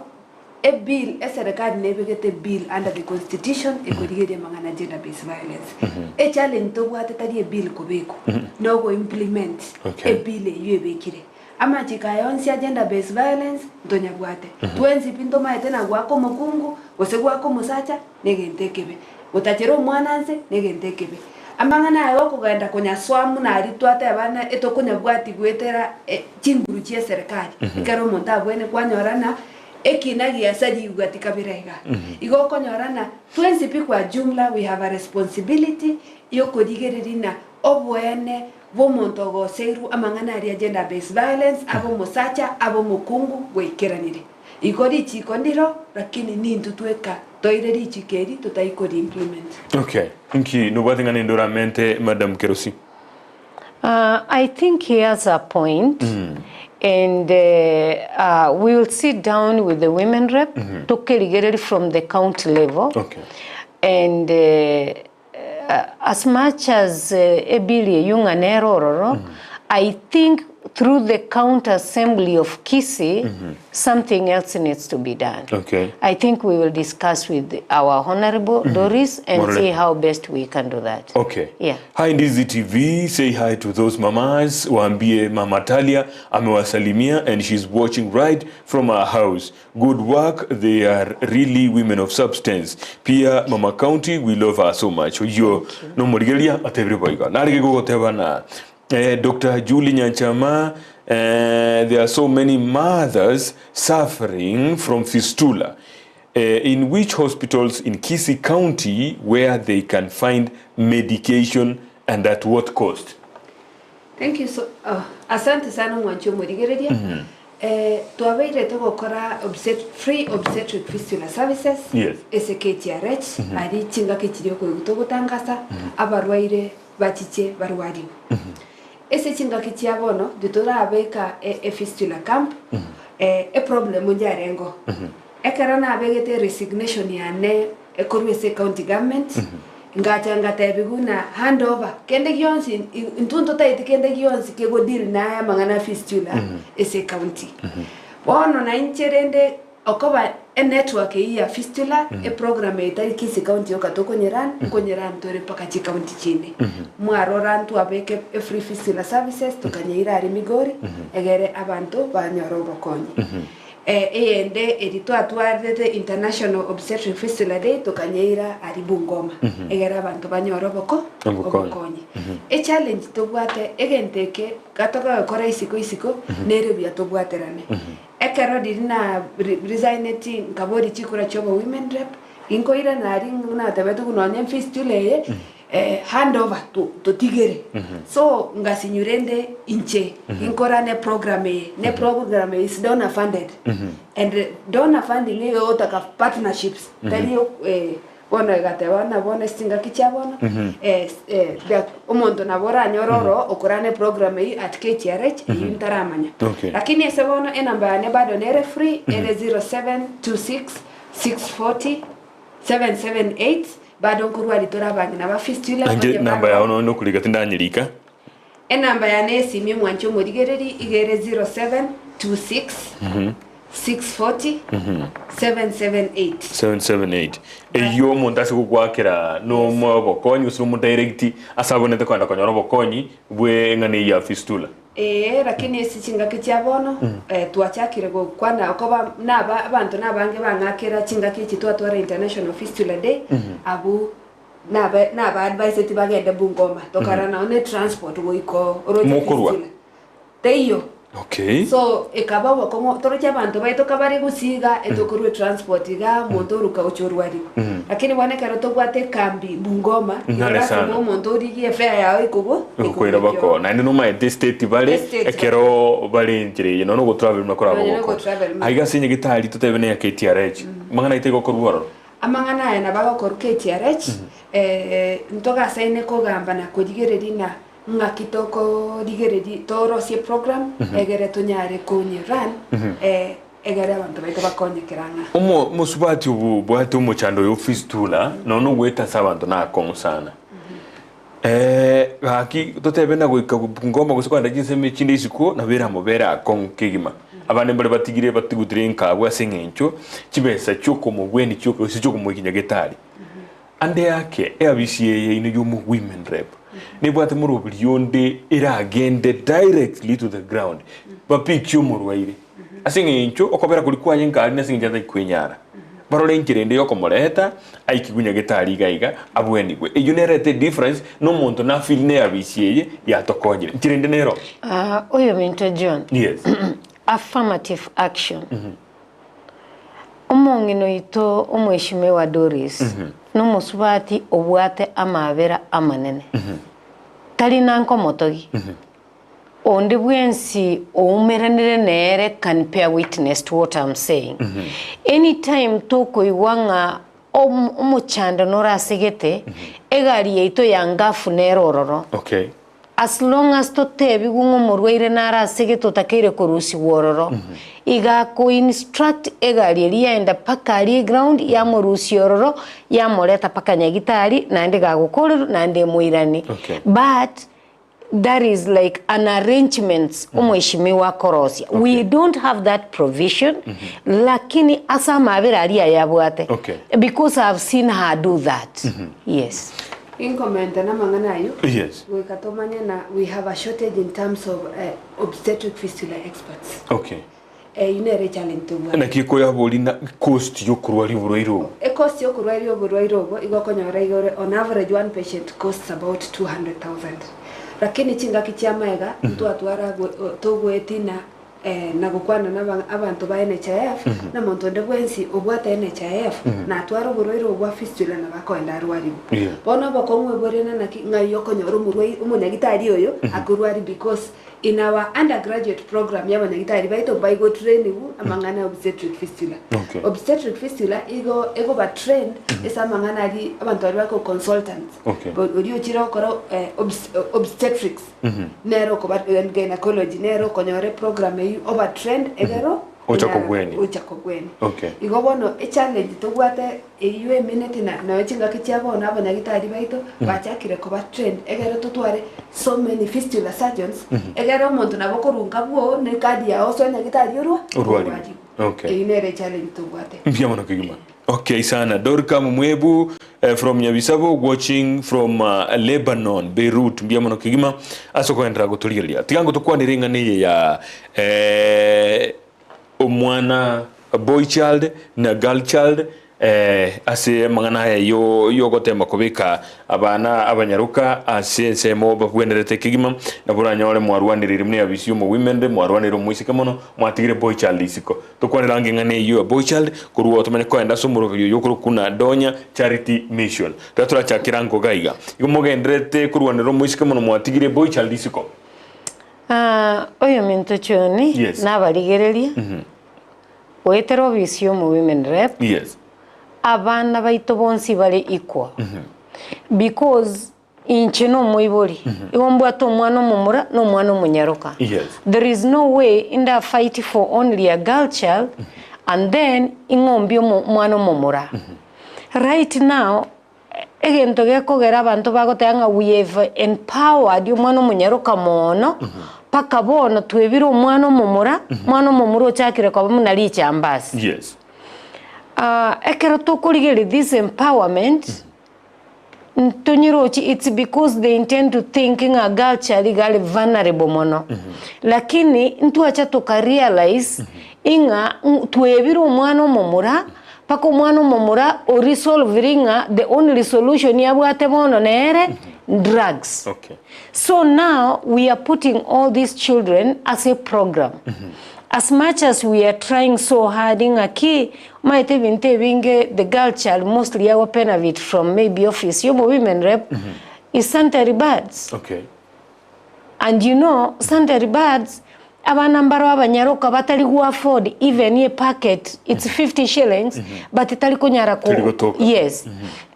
ebill eserekari nebegete ebill under the constitution ekorigeria amang'ana gender based violence. Echallenge tobwate tari ebill kobekwa, nogo implement Okay. ebill eywo ebekire. Amachiko aya onsi a gender based violence ntonyabwate. Twensi pi ntomaete na goaka omokungu gose goaka omosacha negento ekebe. Gotachera omwana nse negento ekebe. Amang'ana aya okogenda konyasoa buna aria twateba ng'a etokonyabwatia goetera chinguru chia eserekari, ekero omonto abwene kwanyora ng'a ekina giasa rigwa tikabera igaa. Igo okonyora ng'a twensi pi kwa jumla we have a responsibility yokorigereria ng'a oboene bwa omonto ogoseirwe amang'ana aria gender based violence, abe omosacha, abe omokungu, gwaikeranire. Igo richiko ndiro, lakini nintwe tweka toire richiko eri totari kori implement. Okay. Inki nobwate ng'a nende oramente Madam Kerosi? I think he has a point and we will sit down with the women rep tokerigereria from the county level Okay. and As much as ebill eyio ng'a nere ororo, I think through the county assembly of Kisii something else needs to be done. Okay. I think we will discuss with our honorable Doris and Morore. see how best we can do that. Okay. Yeah. Hi Ndizi TV, say hi to those mamas, waambie Mama Talia amewasalimia and she's watching right from her house. Good work, they are really women of substance. Pia Mama County, we love her so much. Oyio nomorigereria atebire boigo. Narege gogoteba na eh, Dr. Julie Nyanchama, eh, there are so many mothers suffering from fistula. Eh, in which hospitals in Kisii County where they can find medication and at what cost? Thank you so oh, asante sana omwanchi omorigereria. Eh, twabeire togokora obstet free obstetric fistula services Yes. ase KTRH aria chingaki chiria okoigwa togotangasa abarwaire bachiche barwariwe. Ase chingaki chia bono titorabeka e efistula camp eh, eproblem njarengeo. Ekero nabegete eresignation yane ekorwa ase ecounty government, ngacha ngatebigwa ng'a hand over kende gionsi intwe ntotaeti kende gionsi kego deal na aya amang'ana a fistula ase ecounty. Bono na inche rende okoba enetwork eyio ya fistula, eprogram eye tari Kisii county yoka tokonyeran, nkonyeran tore mpaka chicounty chinde. Mwarora ntwabeka efree fistula services tokanyeira aria Migori, egere abanto banyore obokonyi. Eyende eria twatwarete International Obstetric Fistula Day tokanyeira aria Bungoma, egere abanto banyore oboko Obokonyi. obokonyi. Echallenge tobwate egento eke gatogokora isiko isiko nere buya tobwaterane. Ekero riria na re resigneti nkaboria chikura chia obo women rep, ginkoirana aria natebetiwu nonye fistula eye. Handover totigere. So ngasinywa rende inche inkorane program eye, ne program eye is donor funded and donor funding iga egotaka partnerships tari bono egateba buna bono ase chingaki chia bono omonto nabo oranyore oro okorana eprogram eywo at KTRH eywo ntaramanya. Okay. Lakini ase bono enamba yane bado nere free ere 0726 640 778 Bado nkorwaria tore abang'ina ba fistula, Nainche onye namba bado. yao nonya nokorika tindanyerika. Enamba yane y'esimi omwanche omorigereri iga ere 0726 640 778. 778 Eyio omonto ase gokwakera nomoe obokonyi gose nomodirect ase abonete kogenda konyora obokonyi bwe eng'ana eyio ya fistula. Ee, lakini ase chingaki chia bono twachakire gokwana okoba naba abanto nabange bang'akera chingaki echi twatwara International Fistula Day, abwo nabe naba adviseti bagende Bungoma, tokara nao ne transport goika oo oroche Mokorwa? fistula. Teiyo. Okay. So ekaba obokong'u toroche abanto baito kabare gusii iga etokorwa etransport igaa omonto oruka gochia orwariwa. Lakini bono ekero tobwate ekambi Bungoma, Ng'are igo sana. lasima omonto origie efare yao ekogo Ekokoira ekogokia bako ororo. naende nomaete estate bare Estate ekero bare enchera eye nonya ogotravel buna koraba Nonya gokora. nogotravel buna. Aiga ase nyagetari totebe na ya KTRH mang'ana aito igo okorwa ororo. Amang'ana aya nabo agokorwa KTRH, ntogasaine kogamba na korigereria ng'a ng'aki tokorigereria torosie program egere tonyare konye run egere abanto baito bakonyekera ng'a. Omo omosubati obwate omochando oyo o fistula nonya ogoeta ase abanto nakong'u sana. Gaki totebe na goika Bungoma gose kogenda chinsemo echinde isiko nabo eramobere akong'u kegima. Abande mbare batigire batigutire inka abwo ase eng'encho chibesa chiokomobweni chioka gose chiokomoikia nyagetari. Ande ake eabisi eye yaino y'omo women rep nebwate morobiri onde eragende directly to the ground bapikie omorwaire ase eng'encho okobera koria kwaye nkari nase eng'encho atari kwenyara. Barore enchera ende yokomoreta aikigwe nyagetari iga iga abwenigwe. Eyio nerete edifference na omonto na feel ne eabisi eye yatokonyire. Enchera ende nero. Ah, oyominto John, Yes. affirmative action. Omong'ina oito omweshimiwa Doris nomosubati obwate amabera amanene. Tari nanka omotogi. Onde bwensi oumeranire nere can bear witness to what I'm saying. Anytime tokoigwa ng'a omochando norasegete, egari yaito ya ngafu nere ororo. Okay. As long as totebigwe ng'a omorwaire nare asegete otakeire korusigwa ororo, iga ako instruct egari eria yaenda mpaka aria eground yamorusia ororo yamoreta mpaka nyagitari naende gagokorerwa naende emoiranie. Okay. But that is like an arrangements omweshimiwa akorosia. We don't have that provision lakini ase amabera aria ayabwate Okay. because I have seen her do that. Yes. Inkomenta namang'ana ayio, Yes. goika tomanye na we have a shortage in terms of obstetric fistula experts. Okay. Eyio nere echallenge tobwate. Naki ekoyaboria na cost yokorwaria oborwaire obo? Ecost yokorwaria oborwaire obo igo okonyora igoro on average one patient costs about 200,000. Lakini chingaki chia magega ntwatwara togoetina na gokwana na abanto ba NHIF, na monto onde bwensi obwate NHIF natware oborwaire obo bwa fistula nabo akoenda arwarigwe. Bono obokong'u ebore na naki ng'ai okonyora omorwai omonyagitari oyo akorwari because in our undergraduate program ya abanyagitari baito mbaigo trainigwe amang'ana ya obstetric fistula. Obstetric fistula igo egoba trained ase amang'ana aria abanto baria bako consultants. Oria ochire gokora obstetrics. Nere okoba gynecology nere okonyora eprogram eyio oba trained egero Ocha onyara kobwenia. gocha kobwenia. Okay. Igo bono echallenge tobwate eyio emineti na nonya chingaki chia bono abanyagitari baito bachakire koba trained egere totware so many fistula surgeons egere omonto nabo okorunga bwo ne ecard yao osoe nyagitari orwa Orwarigwe. orwarigwe. Okay. Eyio nere echallenge tobwate. Mbuya mono kegima. Okay sana. Dorka Mumwebu from Nyabisabo watching from Lebanon, Beirut. Mbuya mono kegima ase okogenderera gotorigereria. Tiga ngotokwanere eng'ana eye ya omwana boy child na girl child. Ase amang'ana aya y'ogotema kobeka abana abanyaroka ase ensemo babwenerete kegima, nabo oranyore mwarwanereire buna eabisi y'omowimende, mwarwaneire omoiseke mono, mwatigire boy child isiko. Tokwanere ange eng'ana eyio ya boy child, korwa tomanye koenda ase omoroberio oyio okorokwa buna Donya Charity Mission. Riria torachakere ango iga iga, igo mogendererete korwanerera omoiseke mono mwatigire boy child isiko. Oyominto John Yes. nabarigereria. Goetera obisi y'omo women rep, Yes. abana baito bonsi bare equal because inche nomoibori igo mbwate omwana omomura na omwana omonyaroka. Yes. There is no way inda fight for only a girl child and then ing'ombie omo omwana omomura. Right now Egento gekogera abanto bagoteba ng'a we have empowered omwana omonyaroka mono, mpaka bono twebire omwana omomura, omwana omomura ochakire koba buna richambasi. Yes. Ekero tokorigereria this empowerment, ntonyerochi it's because they intend to think ng'a girl child iga are vulnerable mono. Lakini ntwacha toka realize ing'a twebire omwana omomura, Mpaka omwana omomura o resolvire ng'a the only solution abwate bono nere drugs. Okay. So now we are putting all these children ase eprogram. As much as we are trying so hard ng'a ki, omanyete ebinto ebinge the girl child mostly ago benefit from maybe office ya omo women rep is sanitary pads. Okay. And you know sanitary pads abana mbaro abanyaroka batari go afford even a packet it's 50 shillings but tari konyara ko Teri gotoka. yes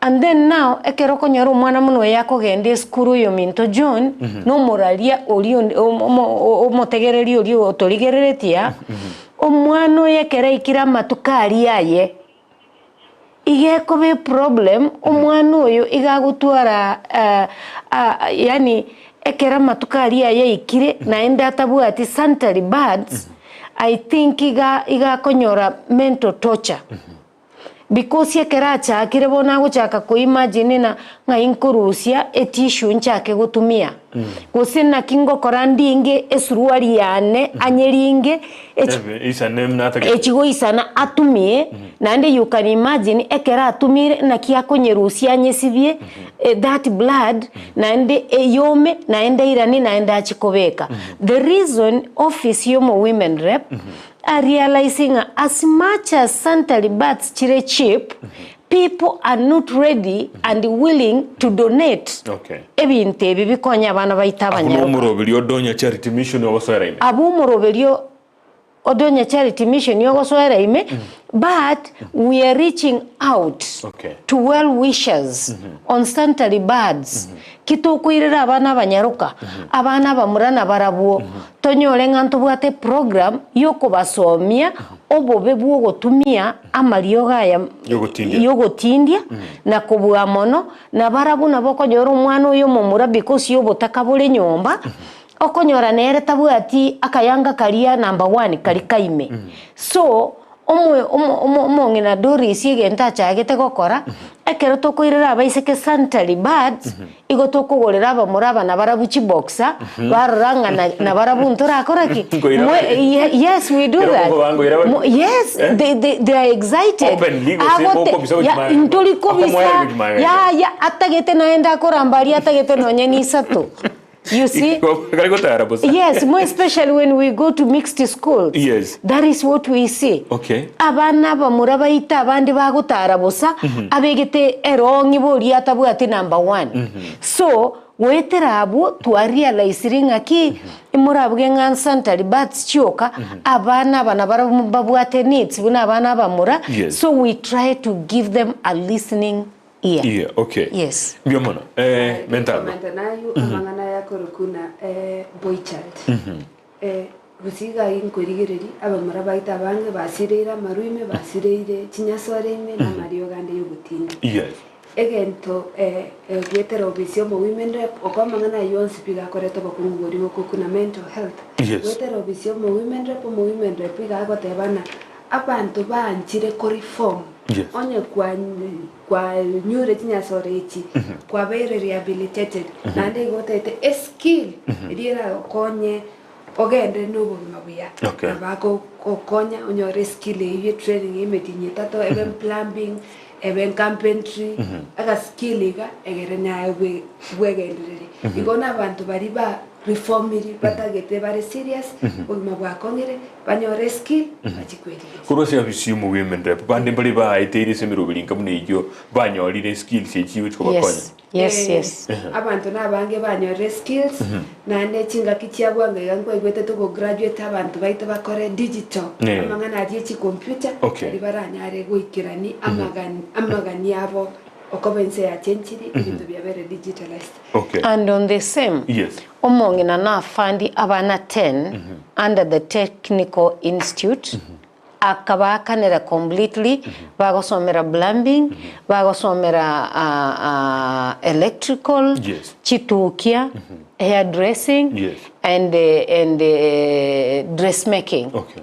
and then now ekero okonyora omwana buna oyo akogenda esukuru oyo ominto John na omoraria oria onde omo omo omotegereri oria otorigereretie aa omwana oyo ekero aikire amatuko aria aye. Iga ekoba eproblem, omwana oyo iga agotwara yaani ekero amatuko aria ayaikire naende atabwati sanitary pads, I think iga iga akonyora mental torture. Because ekero achakire bono agochaka ko imagine ng'a ng'ai nkorusia etissue nchake gotumia, gose naki ngokora ndinge esuruari yane anyeringe. Ebe, isane buna atagete. Echigoisana atumie, naende you can imagine ekero atumire naki akonyerusia anyesibie that blood naende eyome naende airanie naende achie kobeka. The reason office ya omo women rep a realising ng'a as much as sanitary pads chire cheap, people are not ready and willing to donate Okay. ebinto ebi bikonye abana baito Abwo abanyaroka. nomoroberio Odonya Charity Mission ogosoera ime. Abwo omoroberio Odonya Charity Mission ogosoera ime, but we are reaching out Okay. to well wishers on sanitary pads, ki tokoirera abana abanyaroka, abana abamura nabarabwo, tonyore ng'a ntobwate eprogram yokobasomia obobe bwogotumia amariogo aya Yogotindia. yogotindia na kobua mono, na barabwo nabo okonyora omwana oyo omomura because ya obotaka bore nyomba, okonyora nere tabwati akayanga karia number one karia kaime. So, omo omo omo omong'ina Doris egento achagete gokora, ekero tokoirera abaiseke sanitary pads, igo tokogorera abamura aba nabarabwo chiboxer, barora ng'a na nabarabwo ntorakora ki? Nkoira Mwe bare. ye yes we do Kero that. okobanga oira bare. Mo yes Eh? they they they are excited. Openly gose Agote bokobisa ya gochimanga. ntori kobisa Akomoa gochimanga. yaya atagete naende akoramba aria atagete nonye na isato. You see? Kari gotara bosa. Yes, more especially when we go to mixed schools. Yes. That is what we see. Okay. Abana abamura baito abande bagotara bosa, abegete erong'i boria atabwati number one. So, goetera abwo twarealisire ng'a ki, morabuge ng'a sanitary pads chioka, abana aba nabarabwo mbabwate needs buna abana abamura, Yes. so we try to give them a listening ear. Yeah, okay. Yes. Mbuya mono. Eh, Mentango. Komenta nayo amang'ana aya akorokwa na boy child. Gose iga inkorigereria abamura baito abange basireire amarwa ime, basireire chinyasore ime na amariogo ande ya ogotinda. Yes. Egento goetera ofisi ya omo women rep, oko amang'ana aywo onsi pi gakoreta obokungu boria bokokuna mental health. Yes. Goetera ofisi ya omo women rep, omo women rep iga agoteba ng'a abanto baanchire koreform. Yes. Onye kwanyure chinyasore echi, kwabeire rehabilitated, naende igo otagete eskill eria eragokonye. Ogende na obogima buya. Okay. Na bagogokonya onyore eskill eyio ye training ya emetienyi etato ebe plumbing, ebe carpentry, aga skill iga egere naye bwe bwegendererie. Igo na abanto baria ba reformiri batagete bare serious, obogima bwakong'ire, banyore eskill, bachie kwerigeria. Korwa ase afisi ya omowomen rep, bande mbare baeteire ase emeroberi enka buna eyio, banyorire eskills echi chigochi kobakonya. Yes, yes, yes. Abanto nabange banyorire skills, naende chingaki chia bwango iga nkwaigwete togo graduate abanto baito bakore digital, Eh. amang'ana aria e chicomputer, Okay. aria baranyare goikerani amagani amagani abo okoba ense yachenchiri, ebinto biabere digitalized. Okay. And on the same, Yes. omong'ina nafandi abana 10 under the Technical Institute, akabaakanera completely, bagosomera plumbing, bagosomera electrical, Yes. chitukia, hair dressing, Yes. and, and dressmaking. Okay.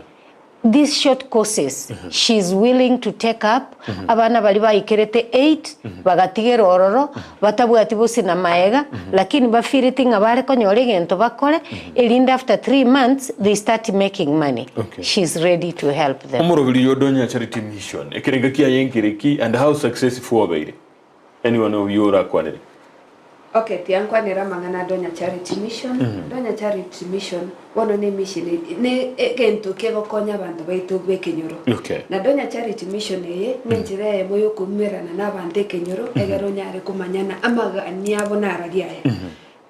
These short courses she is willing to take up, abana baria baikerete eight, bagatigera ororo, batabwati bosi na maega, lakini bafeeleti ng'a bare konyora egento bakore, erinde after 3 months they start making money. Okay. She is ready to help them. Omoroberi oyo Donya Charity Mission, ekerengo kiaye nkereki and how successful obeire? Anyone of you orakwanere? Okay, tiankwanera amang'ana a Donya Charity Mission. Donya Charity Mission bono ne emission ne egento kegokonya abanto baito ba ekenyoro. Okay. Na Donya Charity Mission eye ne enchera eyemo ya okoumerana na abanto ekenyoro egere onyare komanyana amagani abo narari aya.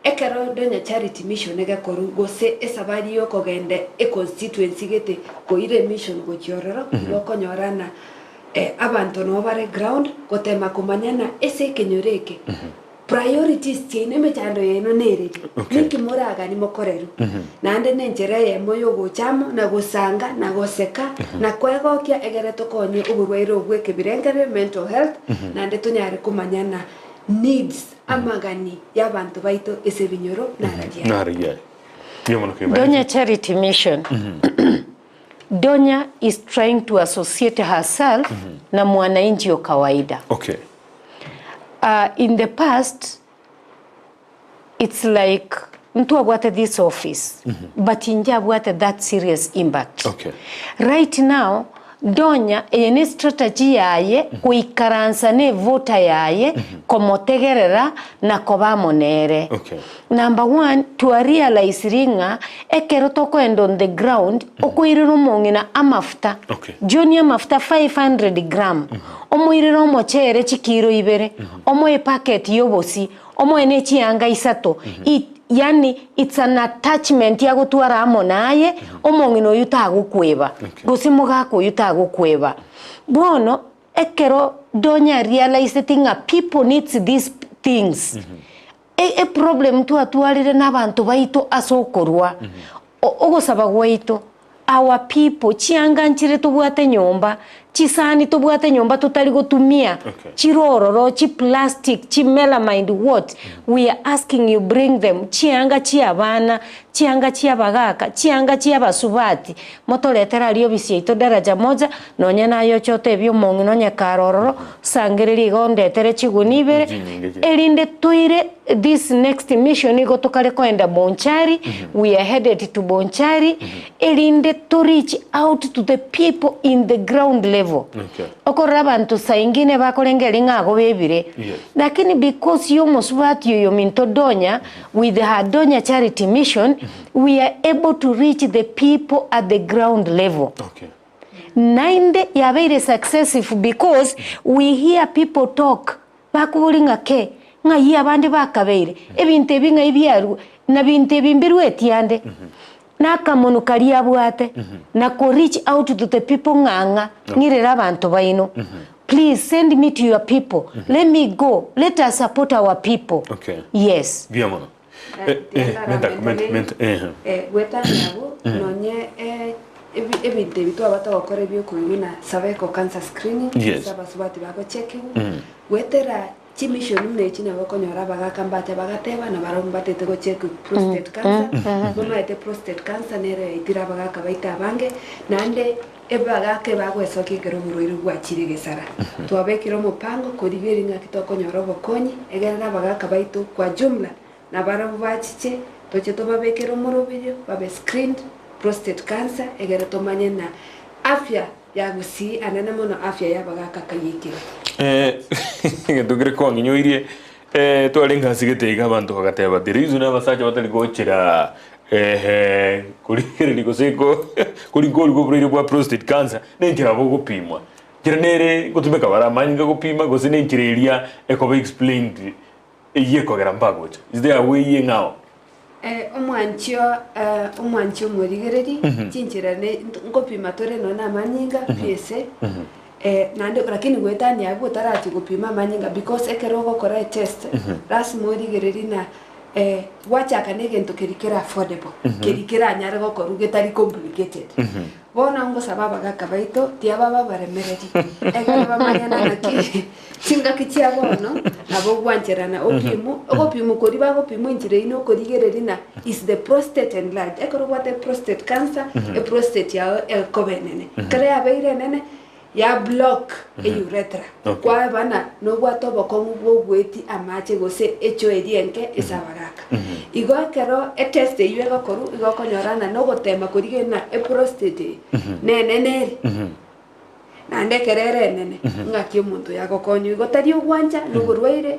Ekero Donya Charity Mission egekorwa gose esabari ya okogenda econstituency gete koira emission gochia ororo, igo okonyorana abanto nabo bare ground gotema komanyana ase ekenyoro eke priorities chiaino emechando yaino nereri Okay. ninki moragani mokorerwe naende na enchera eyemo ya ogocha amo na gosanga na goseka na kwegokia egere tokonye oborwaire obwo ekebirengererio mental health naende tonyare komanyana needs amagani ya abanto baito ase ebinyoro nararia Nararia. Niyo mono kegima. Donya Charity Mission. Donya is trying to associate herself na mwananchi wa kawaida. Okay. In the past, it's like ntwabwate this office, but injabwate that serious impact. Okay. Right now, Donya eye ne strategy yaye goikaransa ne voter yaye komotegerera na koba amo nere. Okay. Number one, twarealisiri ng'a ekero tokoenda on the ground, okoirera omong'ina amafuta, Okay. John amafuta 500 gram, omoirere omochere chikiro ibere, omoe epacket ya obosie, omoe ne chianga isato, it yaani it's an attachment agotwara amo naye, omong'ina oyio tagokweba, Okay. gose mogaka oyio tagokweba. Bono, ekero Donya arealiseti ng'a people needs these things, e eproblem twatwarire na abanto baito ase okorwa, ogosaba gwaito, our people, chianga nchire tobwate nyomba, chisani tobwate nyomba totari gotumia, Okay. chirororo, chiplastic, chimelamine what, we are asking you bring them, chianga chia abana, chianga chia abagaka, chianga chia abasubati, motoretere aria ofisi yaito daraja moja, nonye naye oche otebie omong'ina onye kare ororo, sangereria igo ondetere chiguni ibere, Chinyinge chi. erinde toire this next mission igo tokare koenda Bonchari, we are headed to Bonchari, erinde to reach out to the people in the ground level. Okay. Okorora abanto saa ingine bakorengereria ng'a ago bebire. Yes. Lakini because ya omosubati oyo minto Donya, with her Donya Charity Mission, we are able to reach the people at the ground level. Okay. Naende yabeire successful because we hear people talk, bakoboria ng'a ke, ng'ai abande bakabeire, ebinto ebi ng'ai biarwa, na binto ebi mbirweti ande. Na akamonu karia abwate, na ko reach out to the people ng'a ng'a, ng'irere abanto baino. Please send me to your people, let me go, let us support our people. Okay. Yes. Buya mono. Eh, eh, menta, menta, menta, eh. Gwetania abwo, nonye ebinto ebi twaba togokora ebiokoigwa na cervical cancer screening, Yes. ase abasubati bagochekiwa, gwetera chimishoni buna echi nabo okonyora abagaka mbacha bagateba na barabwo mbatete gocheck prostate cancer, bamaete prostate cancer nere yaitire abagaka baito abange, naende ebagaka ebagoesokia ekero oborwaire bwachire gesara. Twabekire omopango korigereria ng'aki tokonyora obokonyi, egere na abagaka baito kwa jumla, na barabwo bachiche. Toche tobabekere omoroberio babe screened prostate cancer egere tomanye na afya ya Gusii anene mono afya ya abagaka kayekire. Egento kere kwang'inyoirie twarenge ase gete iga abanto bagateba the reason abasacha batari gochera korigereria gose korigwa oborwaire bwa prostate cancer nenchera bogopimwa. Enchera nere gotumeka bare amanyinga gopima gose nenchera eria ekoba explained Eyio ekogera mbagocha. Is there a way eng'ao? Omwanchio omwanchi omorigereri chinchera ne nkopima tore nonya na amanyinga PSA naende lakini goetania abwo otarachia gopima amanyinga because ekero ogokora etest lasima origererie na gwachaka na egento keria kere affordable keria keranyare gokorwa getari complicated. Bono ngosaba abagaka baito tiababa abaremereri, ekero bamanyana naki chingaki chia bono nabo ogwancherana opimu, ogopimwa koria bagopimwa enchera eyio nokorigereria ng'a is the prostate enlarged. Ekero obwate prostate cancer, eprostate yao ekoba enene. Ekero yabeire enene, ya block eurethra, kwaba ng'a nobwate obokong'u bwa ogoetia amache gose echoo eria enke ase abagaka. Igo ekero etest eyio egokorwa igo okonyora ng'a nogotema korigereria ng'a eprostate eye nenene ere, naende ekero ere enene ng'aki omonto oyo agokonywa. Igo tari ogwancha na oborwaire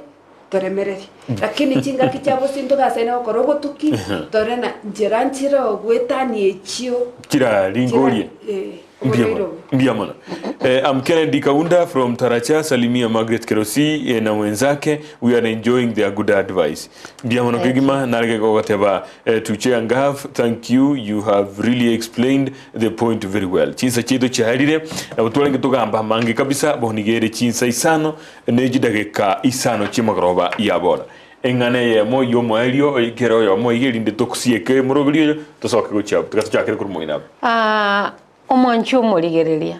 toremererie, lakini chingaki chia bosi ntogasaine gokora obotuki tore na nchera nchire ogoetania echio Chiraringorie. chira eh, Mbuya oborwaire mono. obo. Mbuya mono. Eh, I'm Kennedy Kaunda from Taracha, salimia Margaret Kerosi eh, na wenzake. We are enjoying their good advice. Mbuya mono Thank you. kegima narege gogoteba eh, to Chair Ngav, thank you. You have really explained the point very well. Chinsa chiaito chiaerire, nabo twarenge togamba amange kabisa, bono iga ere chinsa isano ne chidageka isano chi'emogoroba ya bono. Eng'ana eyemo y'omoerio kera oyomo iga erinde tokusieke omoroberi oyo tosoke gochia abwo. Tiga tochakere korwa moino abwo. Aa, omwanchi omorigereria,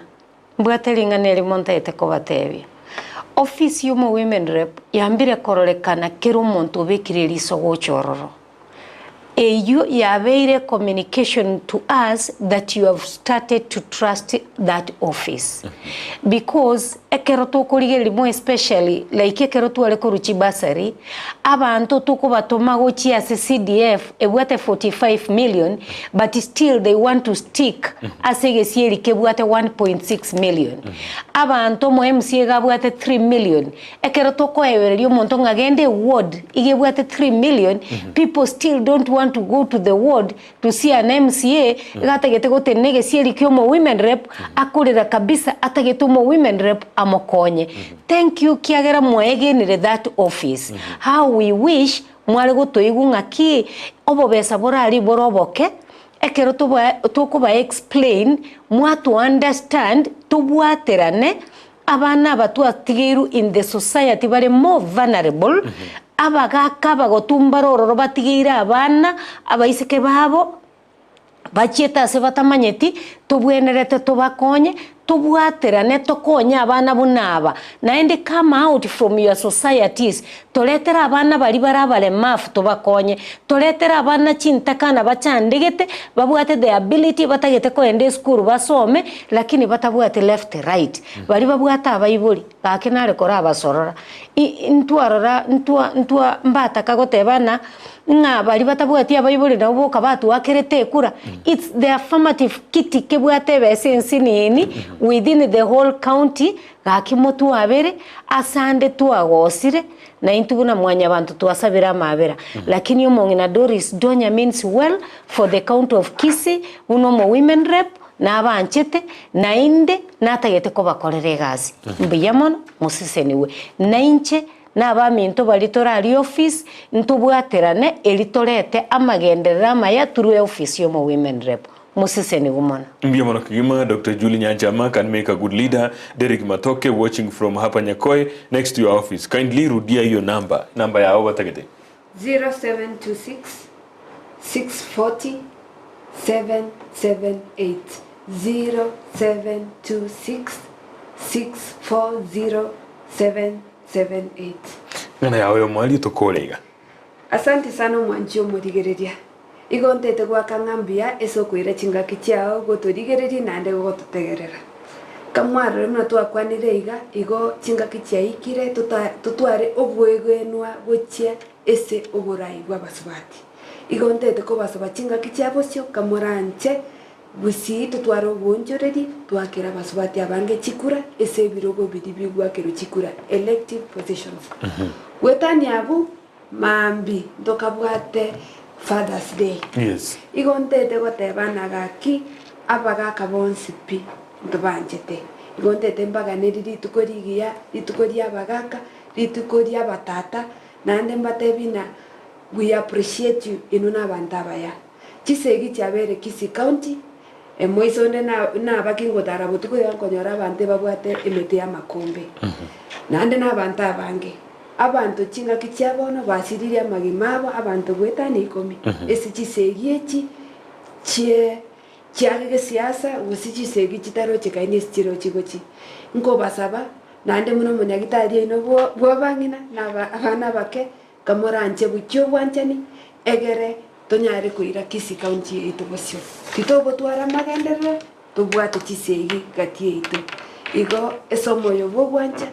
mbwate ring'ana erimo ntaete kobatebia. Ofisi y'omo women rep yambire kororekana kera omonto obekire eriso gocha ororo. Eyio yabeire communication to us that you have started to trust that office because ekero tokorigereria more especially like ekero tware korwa chibursary, abanto tokobatoma gochia ase CDF ebwate 45 million but still they want to stick ase egesieri kebwate 1.6 million. Abanto omo MCA iga abwate 3 million, Ekero tokoebereria omonto ng'a genda eward iga ebwate 3 million, people still don't want to go to the ward to see an MCA iga atagete gotenena egesieri kia omo women rep, akorera kabisa atagete omo women rep amokonye. Thank you kiagera mwaegenire that office. How we wish mware gotoigwa ng'aki obobesa borari bore oboke, ekero toba tokoba explain, mwato understand, tobwaterane, Abana aba twatigeirwe in the society bare more vulnerable, abagaka abagotu mbare ororo batigeire abana, abaiseke babo, bachiete ase batamanyeti, tobwenerete tobakonye, tobwaterane tokonye abana buna aba. Naende come out from your societies, toretere abana baria bare abaremafu tobakonye, toretere abana chintakana bachandegete, babwate the ability batagete kogenda esukuru basome, lakini batabwati left right. Baria babwate abaibori, gaki nare korabasorora, i ntwarora ntwa ntwa mbataka goteba ng'a, ng'a baria batabwati abaibori nabo boka batwakerete ekura, it's the affirmative kiti kebwate ebesa ensinini within the whole county, gaki motwabere, asande twagosire, na intwe buna mwanyabanto twasabire amabera. Lakini omong'ina Doris Donya means well for the county of Kisii, buna omo women rep, Nabanchete, naende natagete kobakorera egasi. Mbuya mono, mosesenigwe. Nainche nabaminto baria tore aria office, ntobwaterane eri torete amagenderero amaya through eoffice y'omo women rep. Mosesenigwe mono. Mbuya mono kegima Doctor Julie Nyanchama can make a good leader Derrick Matoke watching from hapa Nyakoe next to your office kindly rudia hiyo number number yao batagete. 0726 640 778 0726 640 778. Ng'ana yao y'omoerio tokore iga. Asante sana omwanchi omorigereria. Igo ntete goaka ng'a mbuya ase okoira chingaki chiao gotorigereria naende gogototegerera. Kamwarore buna twakwanire iga, igo chingaki chiaikire tota totware obwegenwa gochia ase oborai bw'abasubati. Igo ntete kobasaba chingaki chia bosio kamoranche Gusii totware oboonchoreri, twakere abasubati abange chikura ase ebirogo biria bigwakerwa chikura, elective positions. Goetania abwo, maambia ntokabwate Father's Day. Yes. Igo ntete goteba ng'a gaki abagaka bonsi pi ntobanchete. Igo ntete mbaganeri rituko rigiya, rituko ria abagaka, rituko ria abatata, naende mbatebi ng'a we appreciate you inwe na abanto abaya. Chisegi chiabeire Kisii County, emoiso onde nabaki ngotara botuko iga nkonyora abanto ebabwate emete y'amakombe. Naende nabanto abange. Abanto chingaki chia bono basiririe amagima abo abanto goetania ikomi ase chisegi echi chie chiage gesiasa gose chisegi chitarochekaini ase chirochie gochia. Nkobasaba naende buna omonyagitari oino bw'abang'ina na abana abake Kamoranche gochia obwanchani, egere tonyare koira Kisii County yaito bosio. Titogotwara amagenderero, tobwate chisegi gati yaito. Igo ase omoyo bw'ogwancha,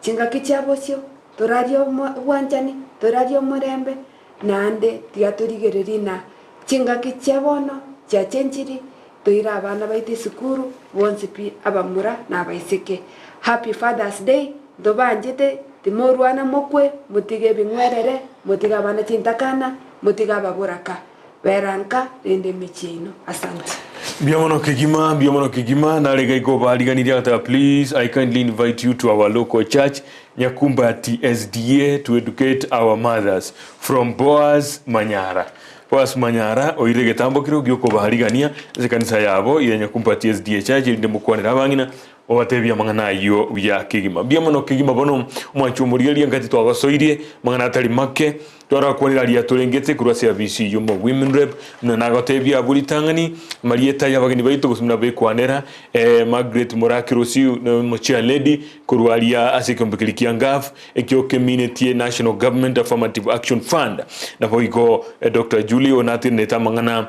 chingaki chia bosio, torarie obwanchani, torarie omorembe, naende tiga torigererie ng'a chingaki chia bono chiachenchiri, toire abana baito esukuru, bonsi pi abamura na abaiseke. Happy Father's Day, ntobanchete, timorwana mokwe, motige ebing'werere, motige abana chintakana, motige ababoraka. Bera nka, rende emechie yaino. Asante. Mbuya mono kegima, mbuya mono kegima, nare iga igo bariganirie agateba please I kindly invite you to our local church Nyakumbati SDA to educate our mothers from Boaz Manyara. Boaz Manyara oirire egetambo keria giokobaarigania ase ekanisa yabo ya Nyakumpati SDA Church erinde mokwanere abang'ina obatebie amang'ana ayio buya kegima. Mbuya mono kegima bono omwanchi omorigereria ngati twagosoirie amang'ana atari make twarakwanire aria atorengete korwa ase afisi y'omo Women Rep buna nagotebia abwo ritang'ani amarieta y'abageni baito gose buna bekwanera eh, Margaret Murakirosi omochair lady korwa aria ase ekeombe keria kia Ngaf Ekio keminetie National Government Affirmative Action Fund. Naboigo Doctor Julie oyo natenenete amang'ana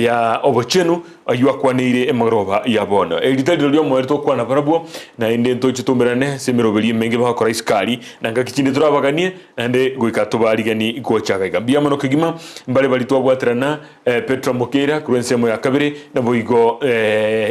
ya obochenu ayio akwaneire emagoroba ya bono. Eri ritari rirorio omoerio tokwana barabwo, naende ntoche toumerane ase emeroberio emenge bagokora isiko-aria, na ngaki chinde torabaganie, naende goika tobarigani gocha gaiga. Mbuya mono kegima mbare baria twabwaterana Petra Mokeira korwa ensemo ya kabere, naboigo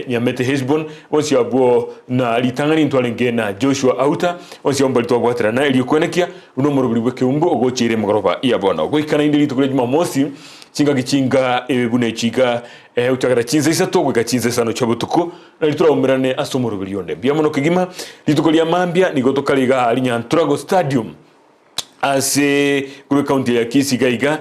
Nyamete Hesbon, bonsi abwo na ritang'ani ntwarenge na Joshua Auta, bonsi abwo mbari twabwaterana erio kwenekia buna omoroberi bw'ekeumbu ogocheire emegoroba ya bono. Goika naende rituko ria Jumamosi, chingaki chinga buna echi iga, gochakera chinsa isato goika chinsa isano chia botuko, nario toraumerane ase omoroberi onde. Mbuya mono kegima, rituko ria mambia nigo tokare iga aa Rinyantrago Stadium. Ase korwa ekaunti ya Kisii iga iga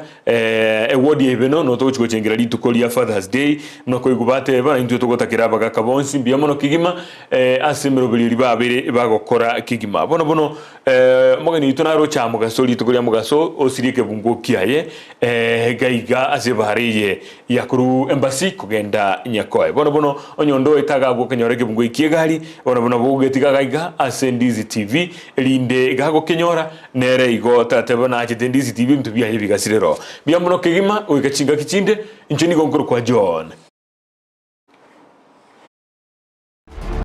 eward ya Ibeno no togochi gochengera rituko ria Father's Day buna koigwa bateba na intwe togotakera abagaka bonsi mbuya mono kegima ase emeroberio eria babere bagokora kegima. Bono bono omogeni oito naroche aa mogaso rituko ria mogaso osirie ekebunguo kiaye iga iga ase ebara eye ya korwa Embassy kogenda Nyakoe. Bono bono onye onde oete agabwo okonyora ekebunguo ekie egari bono bono bogetiga iga iga ase Ndizi TV Erinde gagokenyora, nere igo tateba nachete Ndizi TV ebinto biaye bigasirero. Mbuya mono kegima goika chingaki chinde, inche nigo nkorokwa John.